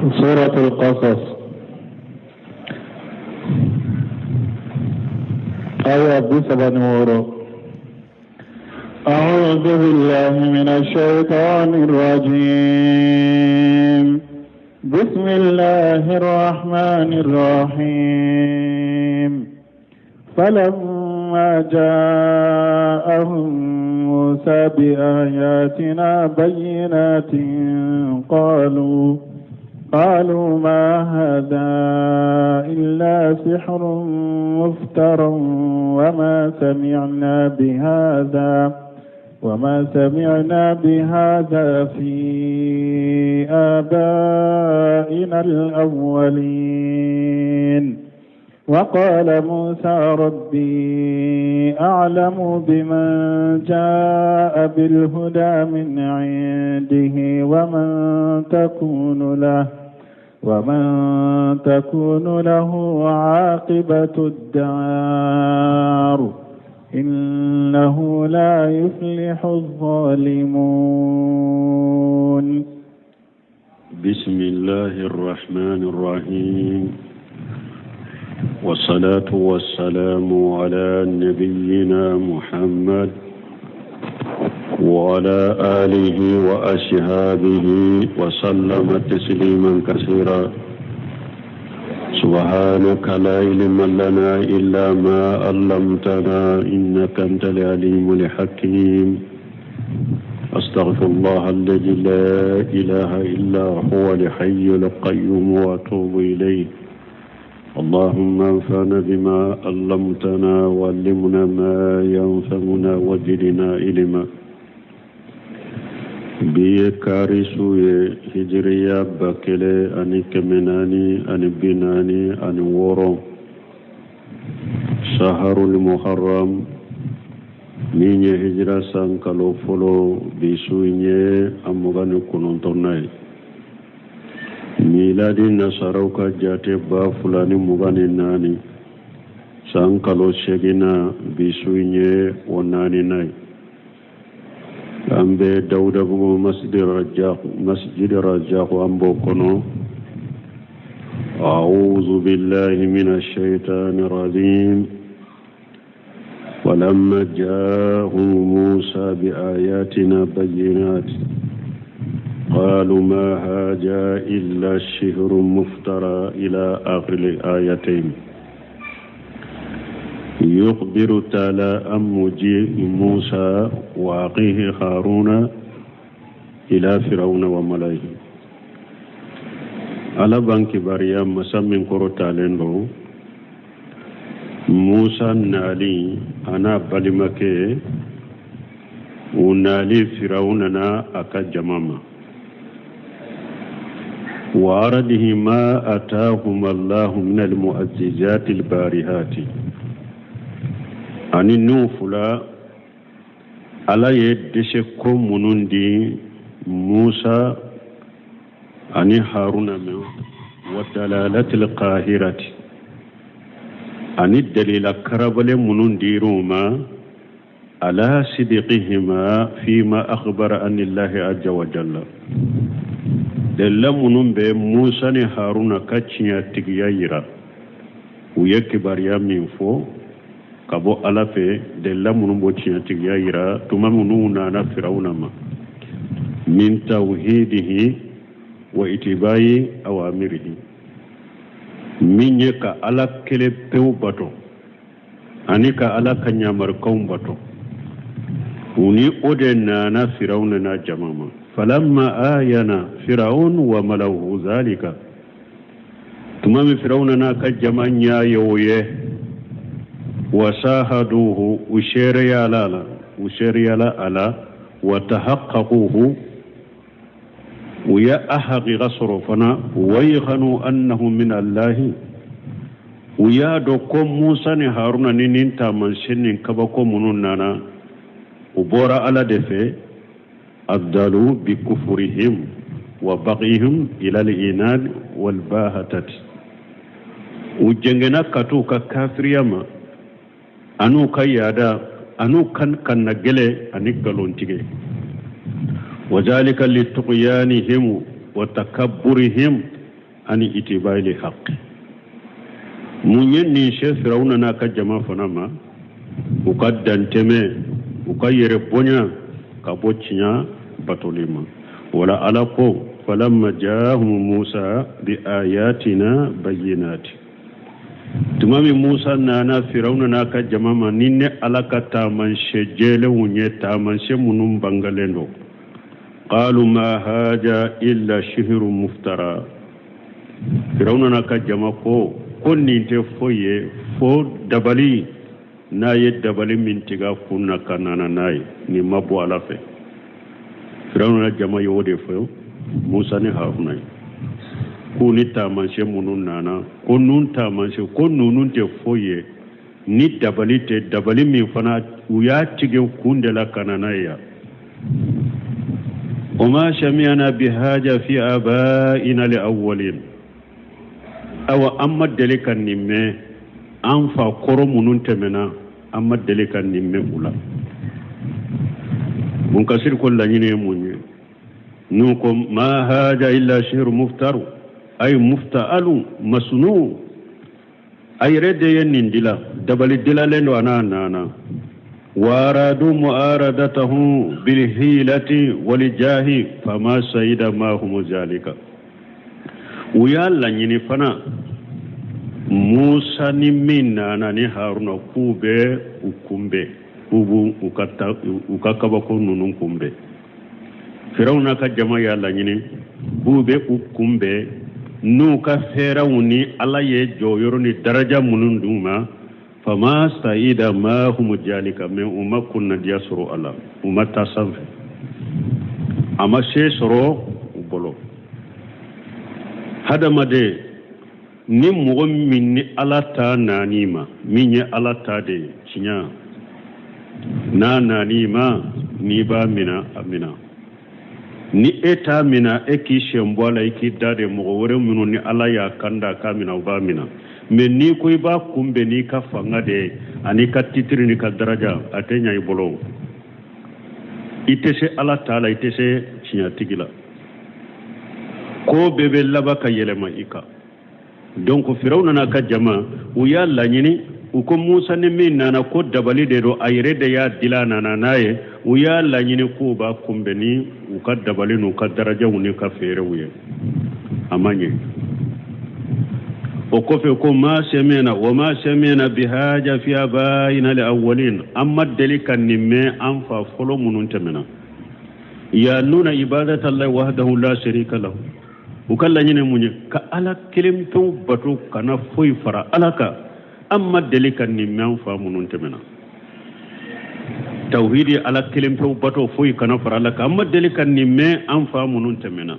سورة القصص آية 36. أعوذ بالله من الشيطان الرجيم، بسم الله الرحمن الرحيم. فلما جاءهم موسى بآياتنا بينات قالوا ما هذا إلا سحر مفتر وما سمعنا بهذا في آبائنا الأولين. وقال موسى ربي أعلم بمن جاء بالهدى من عنده ومن تكون له عاقبة الدار إنه لا يفلح الظالمون. بسم الله الرحمن الرحيم، والصلاة والسلام على نبينا محمد وعلى آله وأصحابه وسلم تسليما كثيرا. سبحانك لا علم لنا إلا ما علمتنا إنك أنت العليم الحكيم. أستغفر الله الذي لا إله إلا هو الحي القيوم وأتوب إليه. اللهم انفعنا بما علمتنا وعلمنا ما ينفعنا وزدنا علما. Bi ye kari su ye, hijiriya 1446, saharul muharram, min ye hijira san kalo fɔlɔ. Bi su in ye a 29nan ye. Miladi nasaraw ka jate 2024 san kalo seginna, bi su in ye o naaninan ye. An bɛ Dawudabugu masjid Rajak, an b'o kɔnɔ. أعوذ بالله من الشيطان الرجيم. ولما جاءهم موسى بآياتنا بينات قالوا ما هذا إلا سحر مفترى إلى آخر الآيتين. يخبر تعالى عن مجيء موسى وأخيه هارون إلى فرعون وملئه. Ala b'an kibaruya masa min kɔrɔtalen don, Musa nali a n'a balimakɛ, u nali Firawuna n'a a ka jama ma. وعرضه ما آتاهم الله من المعجزات الباهرات ani n'u fula Ala ye dɛsɛ ko minnu di Musa ani Haruna ma, والدلالات القاهرة ani dalila karabalen minnu dir'u ma, على صدقهما فيما أخبر عن الله عز وجل, dalila minnu bɛ Musa ni Haruna ka tiɲɛtigiya yira, u ye kibaruya min fɔ ka bɔ Ala fɛ, dalila minnu b'o tiɲɛtigiya yira tuma minnu nana Firawuna ma, من توحيده واتباع أوامره, min ye ka Ala kelen pewu bato ani ka Ala ka ɲamarikaw bato. U ni o de nana Firawuna n'a jama ma. فلما عاين فرعون وملؤه ذلك, tuma min Firawuna n'a ka jama ɲa ye o ye, وشاهدوه, u seereyala la, u seereyala a la, وتحققوه, u ye a haqiqa sɔrɔ fana, وأيقنوا أنه من الله, u y'a dɔn ko Musa ni Haruna ni nin taamasiyɛn nin kabako minnu nana, u bɔra Ala de fɛ. أدلوا بكفرهم وبغيهم إلى العناد والبهاتة, u jɛngɛnna ka t'u ka kafiriya ma an'u ka yaada an'u kan kannagɛlɛ ani nkalontigɛ. وذلك لطغيانهم وتكبرهم. ani itibaili haqi. Mun ye nin se Firawuna n'a ka jama fana ma? U ka dantɛmɛ, u ka yɛrɛ bonya ka bɔ tiɲɛ batoli ma. Wala Ala ko falamma jaahum Musa bi ayatina bayyinati, tuma min Musa nana Firawuna n'a ka jama ma ni ne Ala ka taamasiyɛn jɛlenw ye, taamasiyɛn minnu bangalen don, qalu ma haja illa sihiru muftara. Firawuna n'a ka jama ko ko nin tɛ foyi ye fo dabali n'a ye dabali min tigɛ a kun na ka nana n'a ye, nin ma bɔ Ala fɛ. Firawuna n'a jama ye o de fɔ Musa ni Haruna ye, k'u ni taamasiyɛn minnu nana, ko ninnu taamasiyɛn, ko ninnu tɛ foyi ye ni dabali tɛ, dabali min fana u y'a tigɛ kun de la ka na n'a ye yan. Wa ma sami'na bi haja fi abaina al awwalin. Awa, an ma deli ka nin mɛn an fa kɔrɔ minnu tɛmɛna, an ma deli ka nin mɛn u la. Munkasiri ko laɲini ye mun ye? N'u ko ma haja illa sihiru muftaru ay mufta'alu masnu, a yɛrɛ de ye nin dila, dabali dilalen don, a n'a nana. Waaradu muaradatahu bilhilati walijahi fama sayida ma humu zalika. U y'a laɲini fana Musa ni min nana ni Haruna, k'u bɛ u kunbɛn, k'u b'u u ka kabako ninnu kunbɛn. Firawuna ka jama y'a laɲini k'u bɛ u kunbɛn n'u ka fɛɛrɛw ni Ala ye jɔyɔrɔ ni daraja minnu d'u ma. Fama sayida ma humu jalika, mɛ u ma kunnadiya sɔrɔ a la, u ma taa sanfɛ, a ma se sɔrɔ u bolo. Hadamaden ni mɔgɔ min ni Ala ta nan'i ma, min ye Ala ta de ye tiɲɛ, n'a nan'i ma, n'i b'a mina, a mina. Ni e t'a mina, e k'i sen bɔ a la, i k'i da de. Mɔgɔ wɛrɛ minnu ni Ala y'a kan da k'a mina, u b'a mina. Mɛ n'i ko i b'a kunbɛn n'i ka fanga de ye ani ka titiri n'i ka daraja, a tɛ ɲa i bolo. I tɛ se Ala ta la, i tɛ se tiɲɛtigi la. Ko bɛɛ bɛ laban ka yɛlɛma i kan. Donc Firawuna n'a ka jama, u y'a laɲini, u ko Musa ni min nana, ko dabali de don, a yɛrɛ de y'a dila, a nana n'a ye. U y'a laɲini k'u b'a kunbɛn ni u ka dabali n'u ka darajaw n'u ka fɛɛrɛw ye, a ma ɲɛ. O kɔfɛ ko ma sami'na wa ma sami'na bihaja fi abaina al awwalin, an ma deli ka nin mɛn an fa fɔlɔ minnu tɛmɛna. Yanuna ibadatallahi wahdahu la sharika lahu. U ka laɲini mun ye? Ka Ala kelen pewu bato, kana foyi fara Ala kan. An ma deli ka nin mɛn an fa minnu tɛmɛna. Tawhidi, Ala kelen pewu bato, foyi kana fara Ala kan, an ma deli ka nin mɛn an fa minnu tɛmɛna.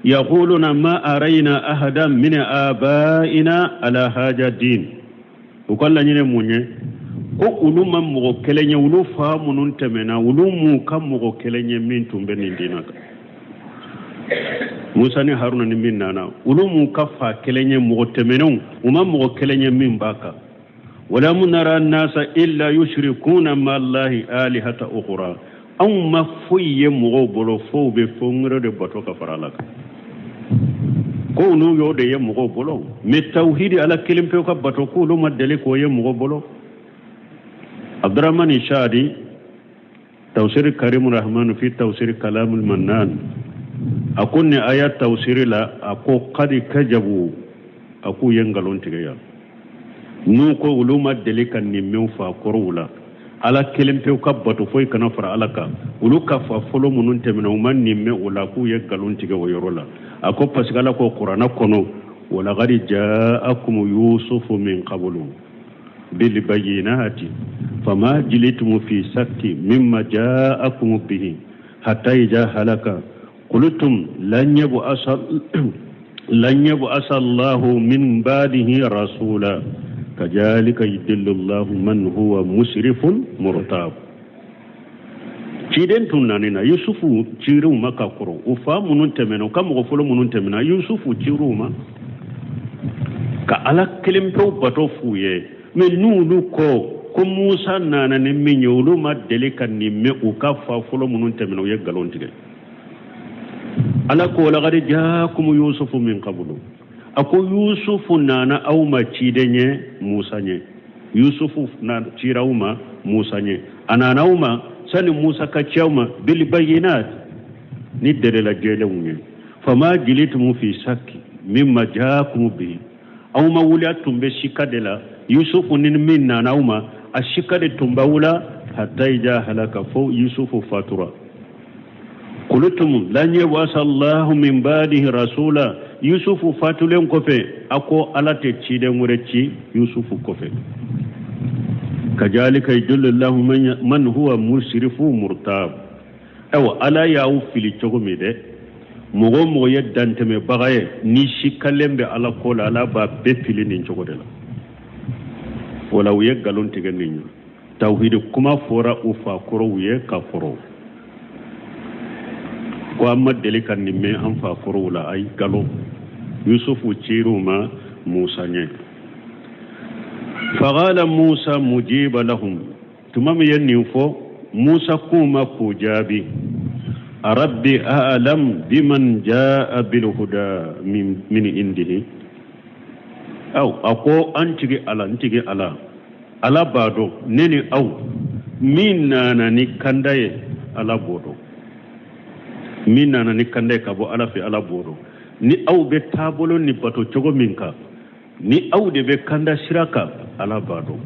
Yaquluna ma arayna ahadan min abaina ala haja din. U ka laɲini mun ye? Ko olu ma mɔgɔ kelen ye, olu fa minnu tɛmɛna, olu m'u ka mɔgɔ kelen ye min tun bɛ nin diinɛ kan. Musa ni Haruna ni min nana, olu m'u ka fa kelen ye, mɔgɔ tɛmɛnenw, u ma mɔgɔ kelen ye min b'a kan. Walam nara nasa illa yushrikuna ma Allahi alihata ukhra. Anw ma foyi ye mɔgɔw bolo fo u bɛ fɛn wɛrɛ de bato ka fara Ala kan. Ko olu y'o de ye mɔgɔw bolo, mɛ tawhidi, Ala kelen pewu ka bato, k'olu ma deli k'o ye mɔgɔ bolo. Abdurahmani Shadi, tafsiri Karim Rahman fi tafsiri Kalamul Mannan, a ko nin aya tafsiri la, a ko kadi kajabu, a k'u ye nkalon tigɛ yan n'u ko olu ma deli ka nin mɛn fa kɔrɔw la, Ala kelen pewu ka bato, foyi kana fara Ala kan, olu ka fa fɔlɔ minnu tɛmɛna, u ma nin mɛn o la, k'u ye nkalon tigɛ o yɔrɔ la. A ko parce que Ala ko Kuranɛ kɔnɔ: walaqad ja'akum Yusufu min qablu bil bayyinati fama jilitum fi sakki mimma ja'akum bihi hatta idha halaka qultum lan yab'asa Allahu min ba'dihi rasula kazalika yudillu Allahu man huwa musrifun murtab. Ciden tun nani na, Yusufu cir'u ma ka kɔrɔ. U fa minnu tɛmɛna, u ka mɔgɔ fɔlɔ minnu tɛmɛna, Yusufu cir'u ma ka Ala kelen pewu bato f'u ye. Mɛ n'olu ko ko Musa nana ni min ye, olu ma deli ka nin mɛn u ka fa fɔlɔ minnu tɛmɛna, u ye nkalon tigɛ. Ala ko laqad jaakum Yusufu min qablu. A ko Yusufu nana aw ma ciden ye Musa ɲɛ. Yusufu na cira aw ma Musa ɲɛ. A nana aw ma sani Musa ka ci aw ma bilbayinat, ni delila jɛlenw ye. Fama jilitumu fi sakki mimma jaakum bi, aw ma wuli, a tun bɛ sika de la. Yusufu ni min nana aw ma, a sika de tun b'aw la. Hatta ija halaka, fo Yusufu fatura. Kulutum lan yabasa Allahu min badihi rasula, Yusufu fatulen kɔfɛ, a ko Ala tɛ ciden wɛrɛ ci Yusufu kɔfɛ. Kajalika yudillu Allahu man huwa musrifu murtab. Ayiwa, Ala y'aw fili cogo min dɛ, mɔgɔ o mɔgɔ ye dantɛmɛbaga ye, ni sikalen bɛ Ala ko la, Ala b'a bɛɛ fili nin cogo de la. O la u ye nkalon tigɛ nin ye. Tawhidi kuma fɔra u fa kɔrɔw ye ka kɔrɔ ko an ma deli ka nin mɛn an fa kɔrɔw la. Ayi, nkalon. Yusufu cir'u ma Musa ɲɛ. Faqala Musa mujiba lahum, tuma min ye nin fɔ, Musa k'u ma k'u jaabi: rabbi a'lam biman jaa bilhuda min indihi. Aw, a ko an tigi Ala, n tigi Ala, Ala b'a dɔn ne ni aw min nana ni kanda ye. Ala b'o dɔn min nana ni kanda ye ka bɔ Ala fɛ. Ala b'o dɔn ni aw bɛ taabolo ni bato cogo min kan, ni aw de bɛ kanda sira kan. Ala b'a dɔn.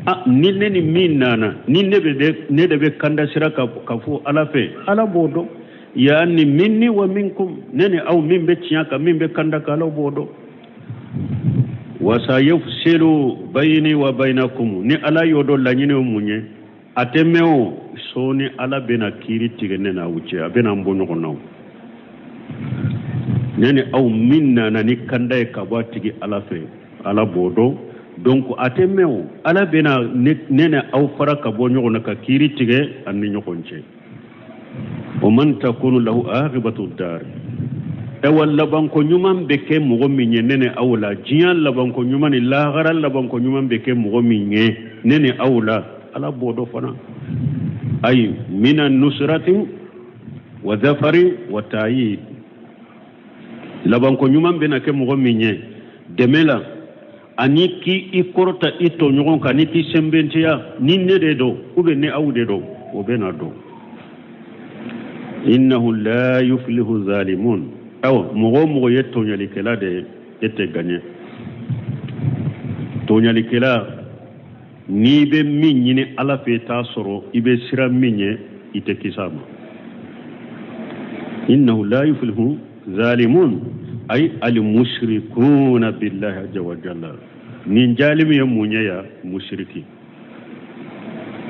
A ni ne ni min nana, ni ne bɛ ne de bɛ kanda sira kan ka fɔ Ala fɛ, Ala b'o dɔn. Yaani minni wa minkum, ne ni aw min bɛ tiɲɛ kan, min bɛ kanda kan, Ala b'o dɔn. Wasayafsilu bayini wa bayinakum, ni Ala y'o dɔn, laɲini ye mun ye? A tɛ mɛn o, sɔɔni Ala bɛna kiiri tigɛ ne n'aw cɛ, a bɛna an bɔ ɲɔgɔn na. Ne ni aw min nana ni kanda ye ka bɔ a tigi Ala fɛ, Ala b'o dɔn. Donc a tɛ mɛn o, Ala bɛna ne ni aw fara ka bɔ ɲɔgɔn na ka kiiri tigɛ an ni ɲɔgɔn cɛ. Wa man takunu lahu akibatu dar, ayiwa, labanko ɲuman bɛ kɛ mɔgɔ min ye ne ni aw la, diɲɛ labanko ɲuman ni lahara labanko ɲuman bɛ kɛ mɔgɔ min ye ne ni aw la, Ala b'o dɔn fana. Ayi mina nusrati wa zafari wa tayid, labanko ɲuman bɛna kɛ mɔgɔ min ye dɛmɛ la ani k'i i kɔrɔta i tɔɲɔgɔn kan ni k'i sɛnbɛntiya, ni ne de don ou bien ni aw de don, o bɛna dɔn. Innahu la yuflihu zalimun. Awa, mɔgɔ o mɔgɔ ye tɔɲɔlikɛla de ye, e tɛ gaɲɛ. Tɔɲɔlikɛla, n'i bɛ min ɲini Ala fɛ, i t'a sɔrɔ. I bɛ siran min ɲɛ, i tɛ kisi a ma. Innahu la yuflihu zalimun, ay almushrikuna billahi azza wa jalla. Nin jalimi ye mun ye ya? Mushriki,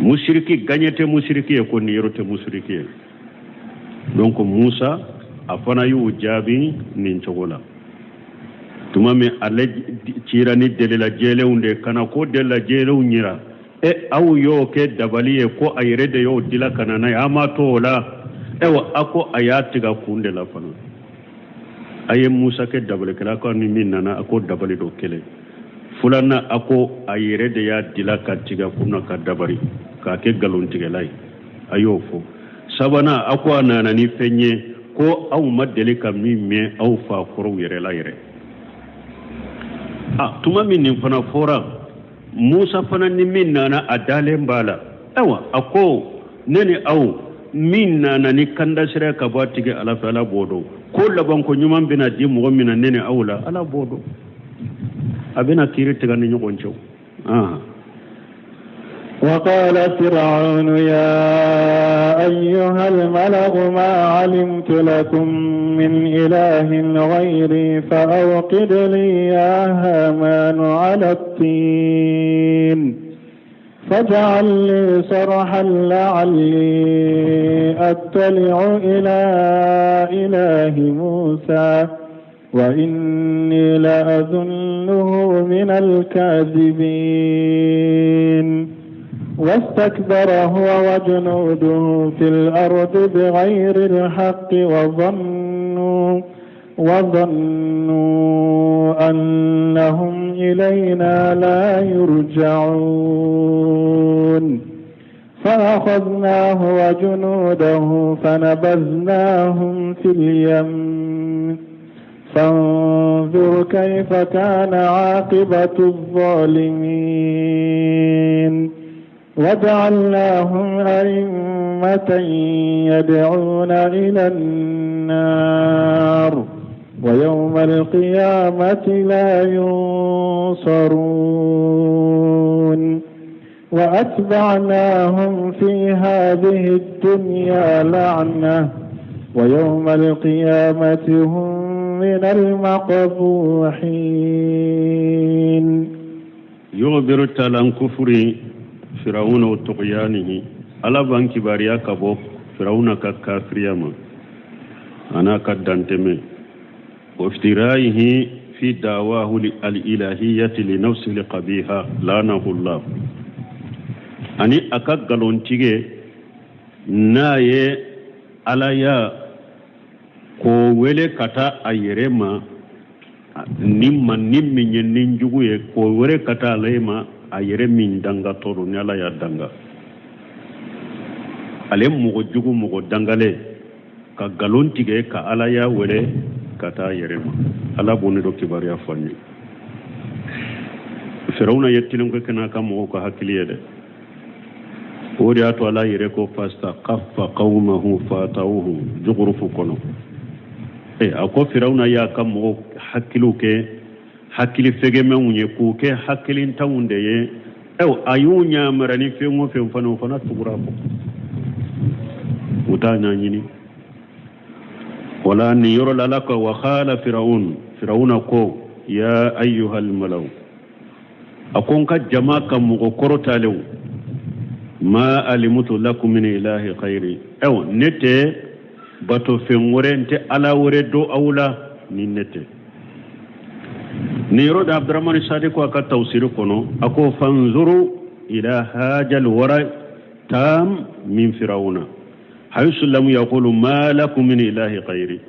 mushriki gaɲɛ tɛ mushriki ye ko niyɔrɔ tɛ mushriki ye. Donc Musa a fana y'u jaabi nin cogo la. Tuma min ale cira ni delila jɛlenw de kana ko delila jɛlenw yira e, aw y'o kɛ dabali ye ko a yɛrɛ de y'o dila ka na n'a ye, a ma to o la. Ayiwa, a ko a y'a tigɛ kun de la fana. A ye Musa kɛ dabalikɛla ko ni min nana, a ko dabali dɔ kelen. Filanan, a ko a yɛrɛ de y'a dila ka tigɛ kun na ka dabari k'a kɛ nkalontigɛla ye, a y'o fɔ. Sabanan, a ko a nana ni fɛn ye ko aw ma deli ka min mɛn aw fa kɔrɔw yɛrɛ la yɛrɛ. A tuma min nin fana fɔra, Musa fana ni min nana, a dalen b'a la. Ayiwa, a ko ne ni aw min nana ni kanda sira ka bɔ a tigi Ala fɛ, Ala b'o dɔn ko labanko ɲuman bɛna di mɔgɔ min na ne ni aw la, Ala b'o dɔn. A bɛna kiiri tigɛ ni ɲɔgɔn cɛ. وقال فرعون يا أيها الملأ ما علمت لكم من إله غيري فأوقد لي يا هامان على الطين فاجعل لي صرحا لعلي أطلع إلى إله موسى وإني لأظنه من الكاذبين. واستكبر هو وجنوده في الأرض بغير الحق وظنوا أنهم إلينا لا يرجعون. فأخذناه وجنوده فنبذناهم في اليم. فانظر كيف كان عاقبة الظالمين. وجعلناهم أئمة يدعون إلى النار ويوم القيامة لا ينصرون. وأتبعناهم في هذه الدنيا لعنة ويوم القيامة هم من المقبوحين. يخبر تعالى عن كفر فرعون وطغيانه. Ala b'an kibaruya ka bɔ Firawuna ka kafiriya ma an'a ka dantɛmɛ وافترائه في دعواه الإلهية لنفسه القبيحة لعنه الله, ani a ka nkalontigɛ n'a ye alaya k'o wele ka taa a yɛrɛ ma ni ma ni min ye ni jugu ye, k'o wele ka taa ale ma a yɛrɛ min dangatɔ don ni Ala y'a danga. Ale mɔgɔ jugu, mɔgɔ dangalen, ka nkalon tigɛ ka Ala y'a wele ka taa a yɛrɛ ma. Ala b'o ne dɔ kibaruya fɔ an ye. Firawuna ye tilenkɛ kɛ n'a ka mɔgɔw ka hakili ye dɛ. O de y'a to Ala yɛrɛ ko فاستخف قومه فأطاعوه Zukurufu kɔnɔ. A ko Firawuna y'a ka mɔgɔw hakiliw kɛ hakili fɛgɛmɛnw ye, k'u kɛ hakilintanw de ye. A y'u ɲamara ni fɛn o fɛn fana, o fana tugura kɔ, u t'a ɲɛɲini. Wala nin yɔrɔ la, Ala ko وقال فرعون, Firawuna ko يا أيها الملأ, a ko n ka jama ka mɔgɔ kɔrɔtalenw, ما علمت لكم من إله غيري, ɛwa ne tɛ bato fɛn wɛrɛ, n tɛ Ala wɛrɛ dɔn aw la ni ne tɛ. Nin yɔrɔ da, Abdramani Sadi ko a ka tawsiri kɔnɔ, a ko فانظروا إلى هذا الورع التام من فرعون حيث لم يقل ما لكم من إله غيري.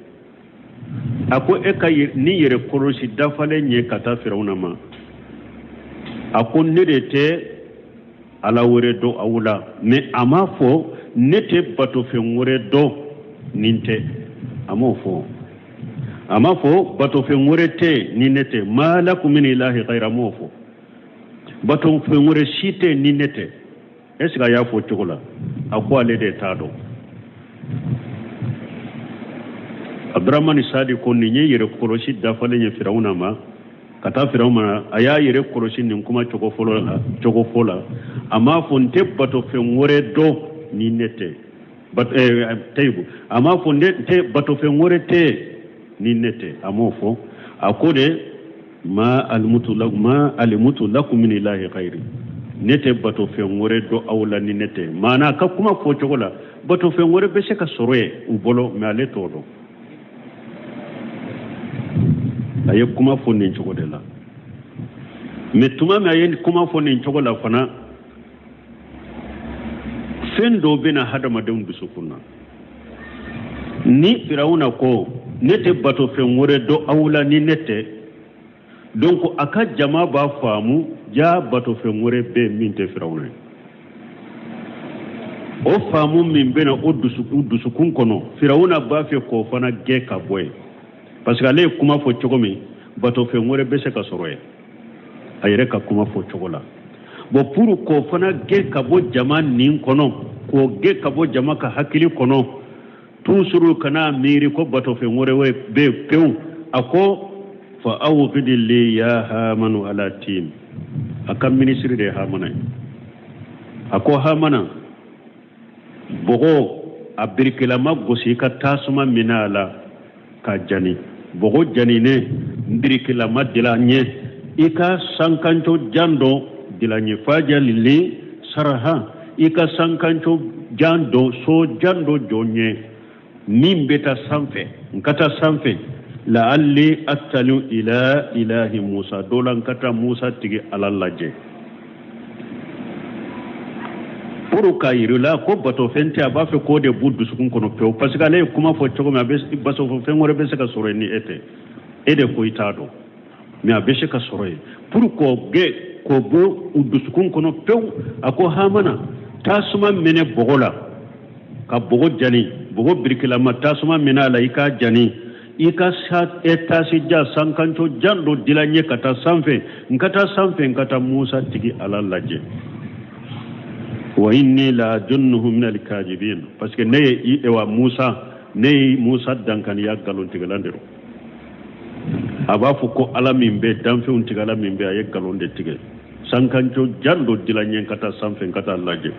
A ko e ka ni yɛrɛ kɔlɔsi dafalen ye ka taa Firawuna ma. A ko ne de tɛ Ala wɛrɛ dɔn aw la, mais a m'a fɔ ne tɛ batofɛn wɛrɛ dɔn nin tɛ. A m'o fɔ, a m'a fɔ batofɛn wɛrɛ tɛ ni ne tɛ. ما لكم من إله غيري, a m'o fɔ. Batofɛn wɛrɛ si tɛ ni ne tɛ. Est ce que a y'a fɔ cogo la? A ko ale de t'a dɔn. Abdramani Sadi ko nin ye yɛrɛ kɔlɔsi dafalen ye Firawuna ma ka taa Firawuna ma. A y'a yɛrɛ kɔlɔsi nin kuma cogo fɔlɔ la, cogo fɔ la, a m'a fɔ n tɛ batofɛn wɛrɛ dɔn ni ne tɛ. Tayibu, a m'a fɔ n tɛ batofɛn wɛrɛ tɛ ni ne tɛ, a m'o fɔ. A ko de ما علمت لكم ما علمت لكم من إله غيري, ne tɛ batofɛn wɛrɛ dɔn aw la ni ne tɛ. Maana ka kuma fɔ cogo la, batofɛn wɛrɛ bɛ se ka sɔrɔ yen u bolo, mais ale t'o dɔn. A ye kuma fɔ nin cogo de la. Mais tuma min a ye kuma fɔ nin cogo la fana, fɛn dɔw bɛ na hadamadenw dusukun na. Ni Firawuna ko ne tɛ batofɛn wɛrɛ dɔn aw la ni ne tɛ, donc a ka jama b'a faamu ja batofɛn wɛrɛ bɛ min tɛ Firawuna ye. O faamu min bɛ na o dusukun kɔnɔ, Firawuna b'a fɛ k'o fana gɛn ka bɔ yen, parce que ale ye kuma fɔ cogo min, batofɛn wɛrɛ bɛ se ka sɔrɔ yen a yɛrɛ ka kuma fɔ cogo la. Bon, pour k'o fana gɛn ka bɔ jama nin kɔnɔ, k'o gɛn ka bɔ jama ka hakili kɔnɔ toujours, kana miiri ko batofɛn wɛrɛ bɛ yen pewu, a ko فأوقد لي يا هامان على الطين. A ka minisiri de ye Hamana ye. A ko Hamana, bɔgɔ a birikilama gosi, i ka tasuma minɛ a la ka jani. Bɔgɔ janinen birikilama dila n ye, i ka sankanco jan dɔ dila n ye. فاجعل لي صرحا, i ka sankanco jan dɔ, so jan dɔ jɔ n ye min bɛ taa sanfɛ, n ka taa sanfɛ. لعلي أطلع إلى إله موسى, dɔ la n ka taa Musa tigi Ala lajɛ. Pour k'a yir'i la ko batofɛn tɛ, a b'a fɛ k'o de b'u dusukun kɔnɔ pewu, parce que ale ye kuma fɔ cogo min, a bɛ batofɛn wɛrɛ bɛ se ka sɔrɔ yen ni e tɛ. E de ko i t'a dɔn, mais a bɛ se ka sɔrɔ yen. Pour k'o gɛn k'o bɔ u dusukun kɔnɔ pewu, a ko Hamana, tasuma minɛ bɔgɔ la ka bɔgɔ jani, bɔgɔ birikilama tasuma minɛ a la, i k'a jani. I ka etasi jan, sankanco jan dɔ dila n ye ka taa sanfɛ, n ka taa sanfɛ, n ka taa Musa tigi Ala lajɛ. Wa inni la azunnuhu min alkajibin, parce que ne ye i, ewa Musa, ne ye Musa dankaniya nkalontigɛla de don. A b'a fɔ ko Ala min bɛ danfɛnw tigɛ, Ala min bɛ, a ye nkalon de tigɛ. Sankanco jan dɔ dila n ye, n ka taa sanfɛ, n ka taa lajɛ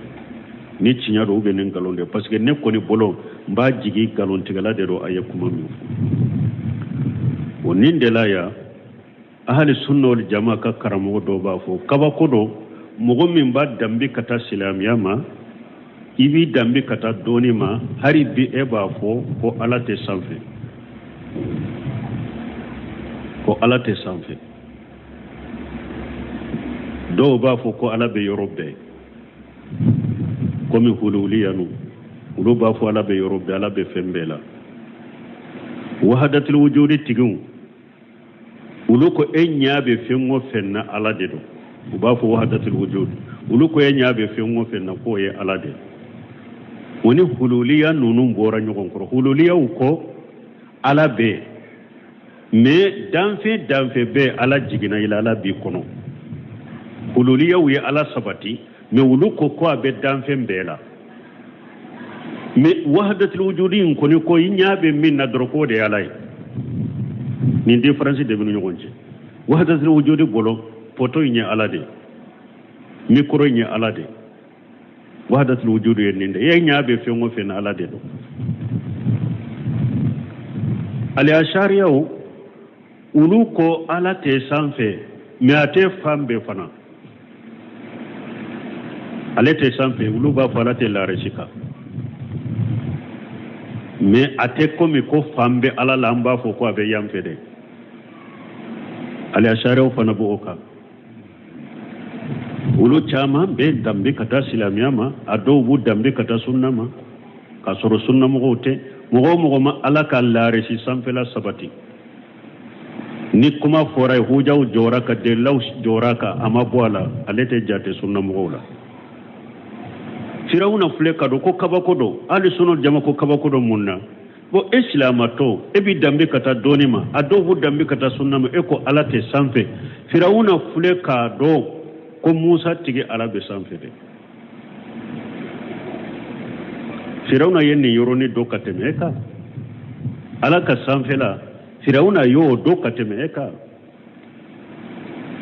ni tiɲɛ don ou bien ni nkalon de, parce que ne kɔni bolo, n b'a jigi nkalontigɛla de don a ye kuma min fɔ. O nin de la ya, ahali sunna wal jama ka karamɔgɔ dɔw b'a fɔ kabako don, mɔgɔ min b'a danbe ka taa silamɛya ma, i b'i danbe ka taa dɔɔni ma, hali bi e b'a fɔ ko Ala tɛ sanfɛ, ko Ala tɛ sanfɛ. Dɔw b'a fɔ ko Ala bɛ yɔrɔ bɛɛ, komi hululiya nu, olu b'a fɔ Ala bɛ yɔrɔ bɛɛ, Ala bɛ fɛn bɛɛ la. Wahadatul wujudi tigiw, olu ko e ɲɛ bɛ fɛn o fɛn na, Ala de don. U b'a fɔ wahadatul wujud, olu ko e ɲɛ bɛ fɛn o fɛn na, k'o ye Ala de ye. O ni hululiya ninnu bɔra ɲɔgɔn kɔrɔ. Hululiyaw ko Ala bɛ yen, mais danfɛn danfɛn bɛɛ, Ala jiginna i la, Ala b'i kɔnɔ. Hululiyaw ye Ala sabati, mais olu ko ko a bɛ danfɛn bɛɛ la. Mais wahadatul wujudi in kɔni ko i ɲɛ bɛ min na dɔrɔn, k'o de ye Ala ye. Nin différence de bɛ ni ɲɔgɔn cɛ. Wahadatul wujudi bolo, poto in ye Ala de ye, micro in ye Ala de ye. Wahadatul wujudi ye nin de ye, e ɲɛ bɛ fɛn o fɛn na, Ala de don. Aliyasariyaw, olu ko Ala tɛ sanfɛ, mais a tɛ fan bɛɛ fana. Ale tɛ sanfɛ, olu b'a fɔ Ala tɛ larisi kan, mais a tɛ komi ko fan bɛ Ala la, an b'a fɔ ko a bɛ yan fɛ dɛ. Aliyasariyaw fana b'o kan. Olu caman bɛ danbe ka taa silamɛya ma, a dɔw b'u danbe ka taa sunna ma, k'a sɔrɔ sunnamɔgɔw tɛ. Mɔgɔ o mɔgɔ ma Ala ka larisi sanfɛla sabati, ni kuma fɔra ye, hujaw jɔra ka delilaw jɔra ka a ma bɔ a la, ale tɛ jate sunnamɔgɔw la. Firawuna filɛ ka don ko kabako don, hali sunna jama ko kabako don. Mun na? Bon, e silamatɔ, e b'i danbe ka taa dɔɔni ma, a dɔw b'u danbe ka taa sunna ma, e ko Ala tɛ sanfɛ. Firawuna filɛ k'a dɔn ko Musa tigi Ala bɛ sanfɛ dɛ. Firawuna ye nin yɔrɔnin dɔn ka tɛmɛ e kan. Ala ka sanfɛla, Firawuna y'o dɔn ka tɛmɛ e kan.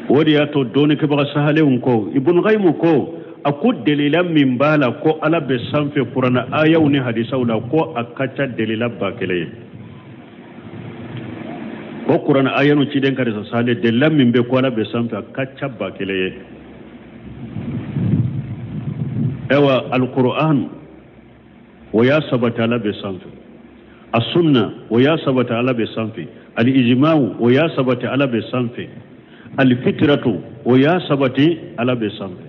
O de y'a to dɔnnikɛbaga sahalenw ko, Ibn Qayyim ko, a ko delila min b'a la ko Ala bɛ sanfɛ kuranna ayaw ni hadisaw la, ko a ka ca delila 1000 ye. Ko kuranna aya nu ciden ka hadisa sahale, delila min bɛ ko Ala bɛ sanfɛ, a ka ca 1000 ye. Ayiwa, alquran o y'a sabati Ala bɛ sanfɛ, a sunna o y'a sabati Ala bɛ sanfɛ, al-ijma'u o y'a sabati Ala bɛ sanfɛ, al-fitratu o y'a sabati Ala bɛ sanfɛ.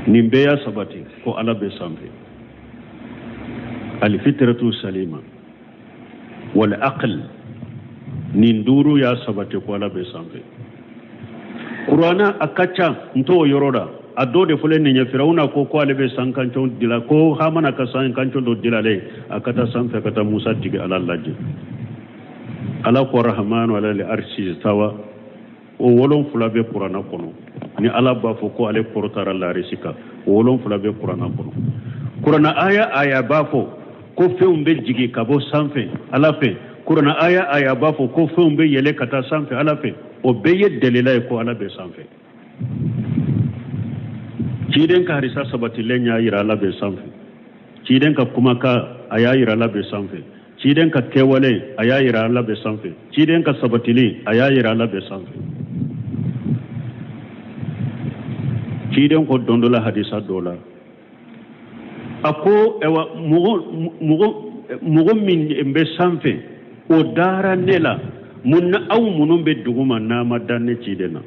Nin bɛɛ y'a sabati ko Ala bɛ sanfɛ. Al-fitratu salima wal aql, nin duuru y'a sabati ko Ala bɛ sanfɛ. Kuranna a ka ca, n t'o yɔrɔ la. A dɔ de fɔlen nin ye, Firawuna ko ko ale bɛ sankanco dila, ko Hamana ka sankanco dɔ dilalen, a ka taa sanfɛ ka taa Musa tigi Ala lajɛ. Ala ko rahmanu ala li arsi tawa, o 7 bɛ kuranna kɔnɔ. Ni Ala b'a fɔ ko ale kɔrɔtara larisi kan, o 7 bɛ kuranna kɔnɔ. Kuranna aya aya b'a fɔ ko fɛnw bɛ jigin ka bɔ sanfɛ Ala fɛ. Kuranna aya aya b'a fɔ ko fɛnw bɛ yɛlɛ ka taa sanfɛ Ala fɛ. O bɛɛ ye delila ye ko Ala bɛ sanfɛ. Ciden ka hadisa sabatilen y'a yira Ala bɛ sanfɛ. Ciden ka kumakan, a y'a yira Ala bɛ sanfɛ. Ciden ka kɛwale, a y'a yira Ala bɛ sanfɛ. Ciden ka sabatili, a y'a yira Ala bɛ sanfɛ. Ciden ko don dɔ la hadisa dɔ la, a ko ayiwa, mɔgɔ min bɛ sanfɛ, o dara ne la, mun na aw minnu bɛ duguma n'a ma da ne ciden na?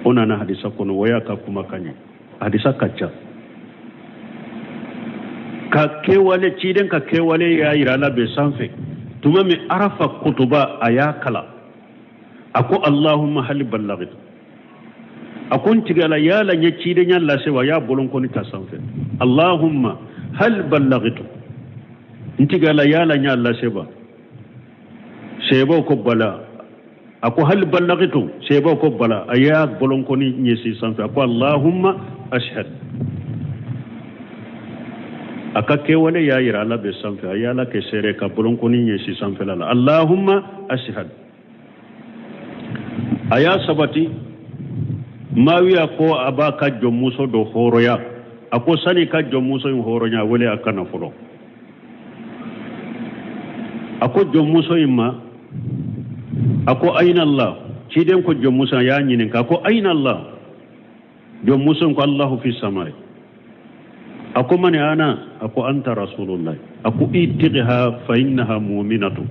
O nana hadisa kɔnɔ, o y'a ka kumakan ye. Hadisa ka ca. Ka kɛwale, ciden ka kɛwale y'a yira Ala bɛ sanfɛ. Tuma min Arafa kutuba, a y'a kalan, a ko Allahumma hali ballagit, a ko n tigi Ala, yala n ye cidenya lase wa? A y'a bolonkɔni ta sanfɛ, Allahumma hal ballagitu, N tigi Ala, yala n y'a lase ba? Sebaw ko bala. A ko hal ballagtu? Sebaw ko bala. A y'a bolonkɔni ɲɛsin sanfɛ, a ko allahumma ashhad. A ka kɛwale y'a yira Ala bɛ sanfɛ. A y'Ala kɛ seere ka bolonkɔni ɲɛsin sanfɛla la, allahumma ashhad. A y'a sabati. Mawiya ko a b'a ka jɔnmuso dɔ hɔrɔnya. A ko sani ka jɔnmuso in hɔrɔnya, a wele a ka na fɔlɔ. A ko jɔnmuso in ma, a ko ayina Allah? Ciden ko jɔnmuso, a y'a ɲininka, a ko ayina Allah? Jɔnmuso in ko Allahu fi samai. A ko mani ana? A ko anta rasulullah. A ko itiqha fa innaha mu'minatu.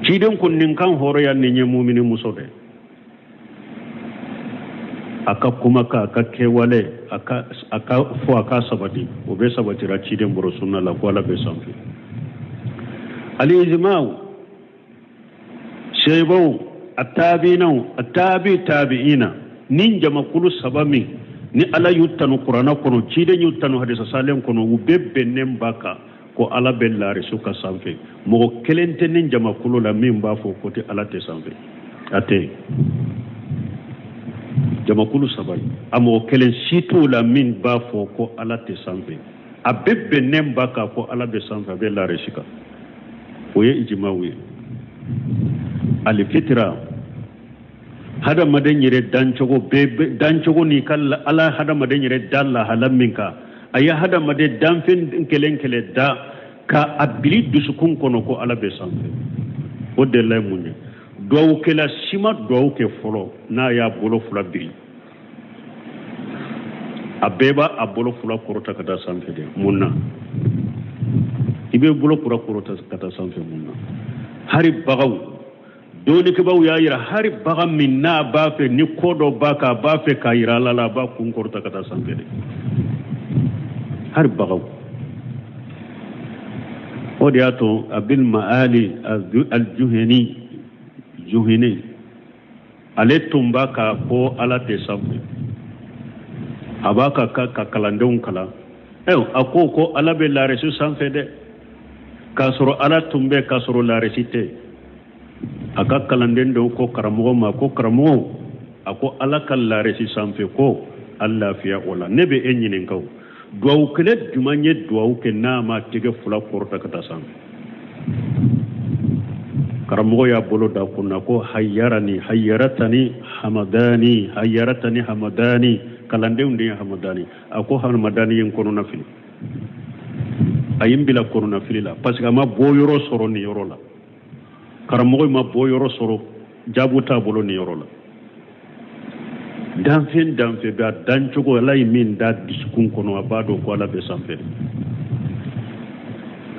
Ciden ko nin kan hɔrɔnya, nin ye mumini muso de. A ka kumakan, a ka kɛwale, a ka fɔ, a ka sabati, o bɛ sabatira ciden bolo sunna la ko Ala bɛ sanfɛ. Al-ijma'u, sebaw, a tabiinaw, a tabi tabiina, ni jamakulu saba min ni Ala y'u tanu Kuranna kɔnɔ, ciden y'u tanu hadisa salen kɔnɔ, u bɛɛ bɛnnen b'a kan ko Ala bɛ larisu ka sanfɛ. Mɔgɔ kelen tɛ ni jamakulu la min b'a fɔ ko tɛ Ala tɛ sanfɛ. A tɛ jamakulu saba ye, a mɔgɔ kelen si t'o la min b'a fɔ ko Ala tɛ sanfɛ. A bɛɛ bɛnnen b'a kan ko Ala bɛ sanfɛ, a bɛ larisi kan. O ye ijimaw ye. Alifitira, hadamaden yɛrɛ dancogo bɛɛ, dancogo n'i ka Ala hadamaden yɛrɛ da lahala min kan, a ye hadamaden danfɛn kelen kelen da ka a bili dusukun kɔnɔ ko Ala bɛ sanfɛ. O delila ye mun ye? Duwawukɛla si ma duwawu kɛ fɔlɔ n'a y'a bolo fila biri. A bɛɛ b'a a bolo fila kɔrɔta ka taa sanfɛ de. Mun na i bɛ bolo kura kɔrɔta ka taa sanfɛ? Mun na? Hari bagaw, dɔnnikɛbaaw y'a yira, hari bagan min n'a b'a fɛ ni ko dɔ b'a kan, a b'a fɛ k'a yira Ala la, a b'a kun kɔrɔta ka taa sanfɛ de. Hari bagaw. O de y'a to Abil Maali Aljuhani, Juhani, ale tun b'a ka ko Ala tɛ sanfɛ. A b'a ka kalandenw kalan. A ko Ala bɛ laresi sanfɛ dɛ, k'a sɔrɔ Ala tun bɛ k'a sɔrɔ laresi tɛ. A ka kalanden dɔw ko karamɔgɔ ma ko karamɔgɔ, a ko Ala ka laresi sanfɛ, ko a lafiya o la. Ne bɛ e ɲininka o, duwawu kɛla jumɛn ye duwawu kɛ n'a ma tɛgɛ fila kɔrɔta ka taa sanfɛ? Karamɔgɔ y'a bolo da kunna ko hayyarani hayyaratani hamadani hayyaratani hamadani. Kalandenw de ye hamadani. A ko hamadani ye n kɔnɔna fili, a ye n bila kɔnɔna fili la, parce que a ma bɔ yɔrɔ sɔrɔ nin yɔrɔ la. Karamɔgɔ ma bɔ yɔrɔ sɔrɔ, jaabu t'a bolo nin yɔrɔ la. Danfɛn danfɛn bɛ a dancogo, Ala ye min da dusukun kɔnɔ, a b'a dɔn ko Ala bɛ sanfɛ.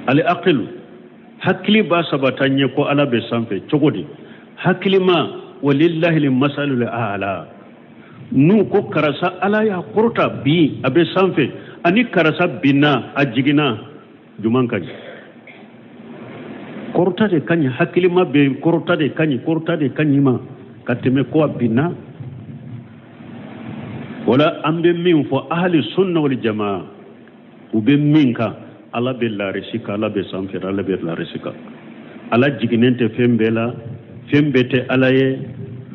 Ale akilu, hakili b'a sabata ɲɛ ko Ala bɛ sanfɛ cogo di? Hakilima, walillahi masalul a'la. N'u ko karisa Ala y'a kɔrɔta bi, a bɛ sanfɛ, ani karisa binna, a jiginna, juman ka ɲi? Kɔrɔta de ka ɲi. Hakilima bɛ kɔrɔta de ka ɲi, kɔrɔta de ka ɲi ma ka tɛmɛ ko a binna. Wala an bɛ min fɔ, ahali sunna wal jamaa, u bɛ min kan, Ala bɛ larisi kan, Ala bɛ sanfɛ, Ala bɛ larisi kan. Ala jiginnen tɛ fɛn bɛɛ la, fɛn bɛɛ tɛ Ala ye.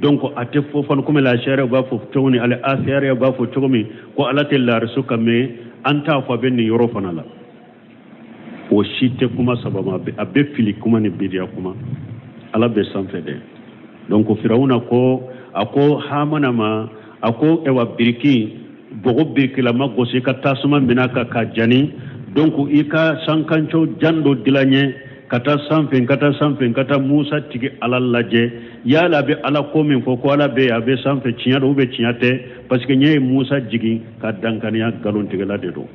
Donc a tɛ fɔ fana komi la sariya b'a fɔ cogo min, ale asariya b'a fɔ cogo min ko Ala tɛ larisu kan, mais an t'a fɔ a bɛ nin yɔrɔ fana la. O si tɛ kuma saba ma, a bɛ fili kuma ni bidiya kuma. Ala bɛ sanfɛ dɛ. Donc Firawuna ko, a ko Hamana ma, a ko ewa biriki bɔgɔ birikilama gosi ka tasuma minɛ ka ka jani. Donc i ka sankanco jan dɔ dilan ye ka taa sanfɛ, ka taa sanfɛ, ka taa Musa tigi Ala lajɛ, yala a bɛ Ala ko min fɔ ko Ala bɛ yen, a bɛ sanfɛ, tiɲɛ don ou bien tiɲɛ tɛ? Parce que ɲɛ ye Musa jigin ka dankaniya, nkalontigɛla de don.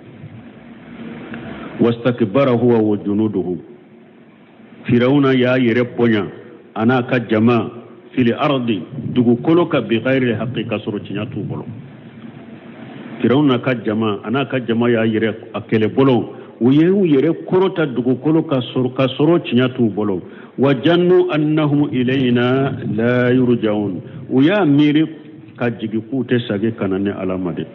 Wastakbara huwa wa junuduhu. Firawuna y'a yɛrɛ bonya, a n'a ka jama, fil ardi, dugukolo kan, bi ghayri haqqi, ka sɔrɔ tiɲɛ t'u bolo. Firawuna ka jama, a n'a ka jama y'a yɛrɛ a kɛlɛbolo, u ye u yɛrɛ kɔrɔta dugukolo ka sɔrɔ, ka sɔrɔ tiɲɛ t'u bolo. Wa jannu annahum ilayna la yurja'un. U y'a miiri ka jigin k'u tɛ sagi ka na ni Ala ma de.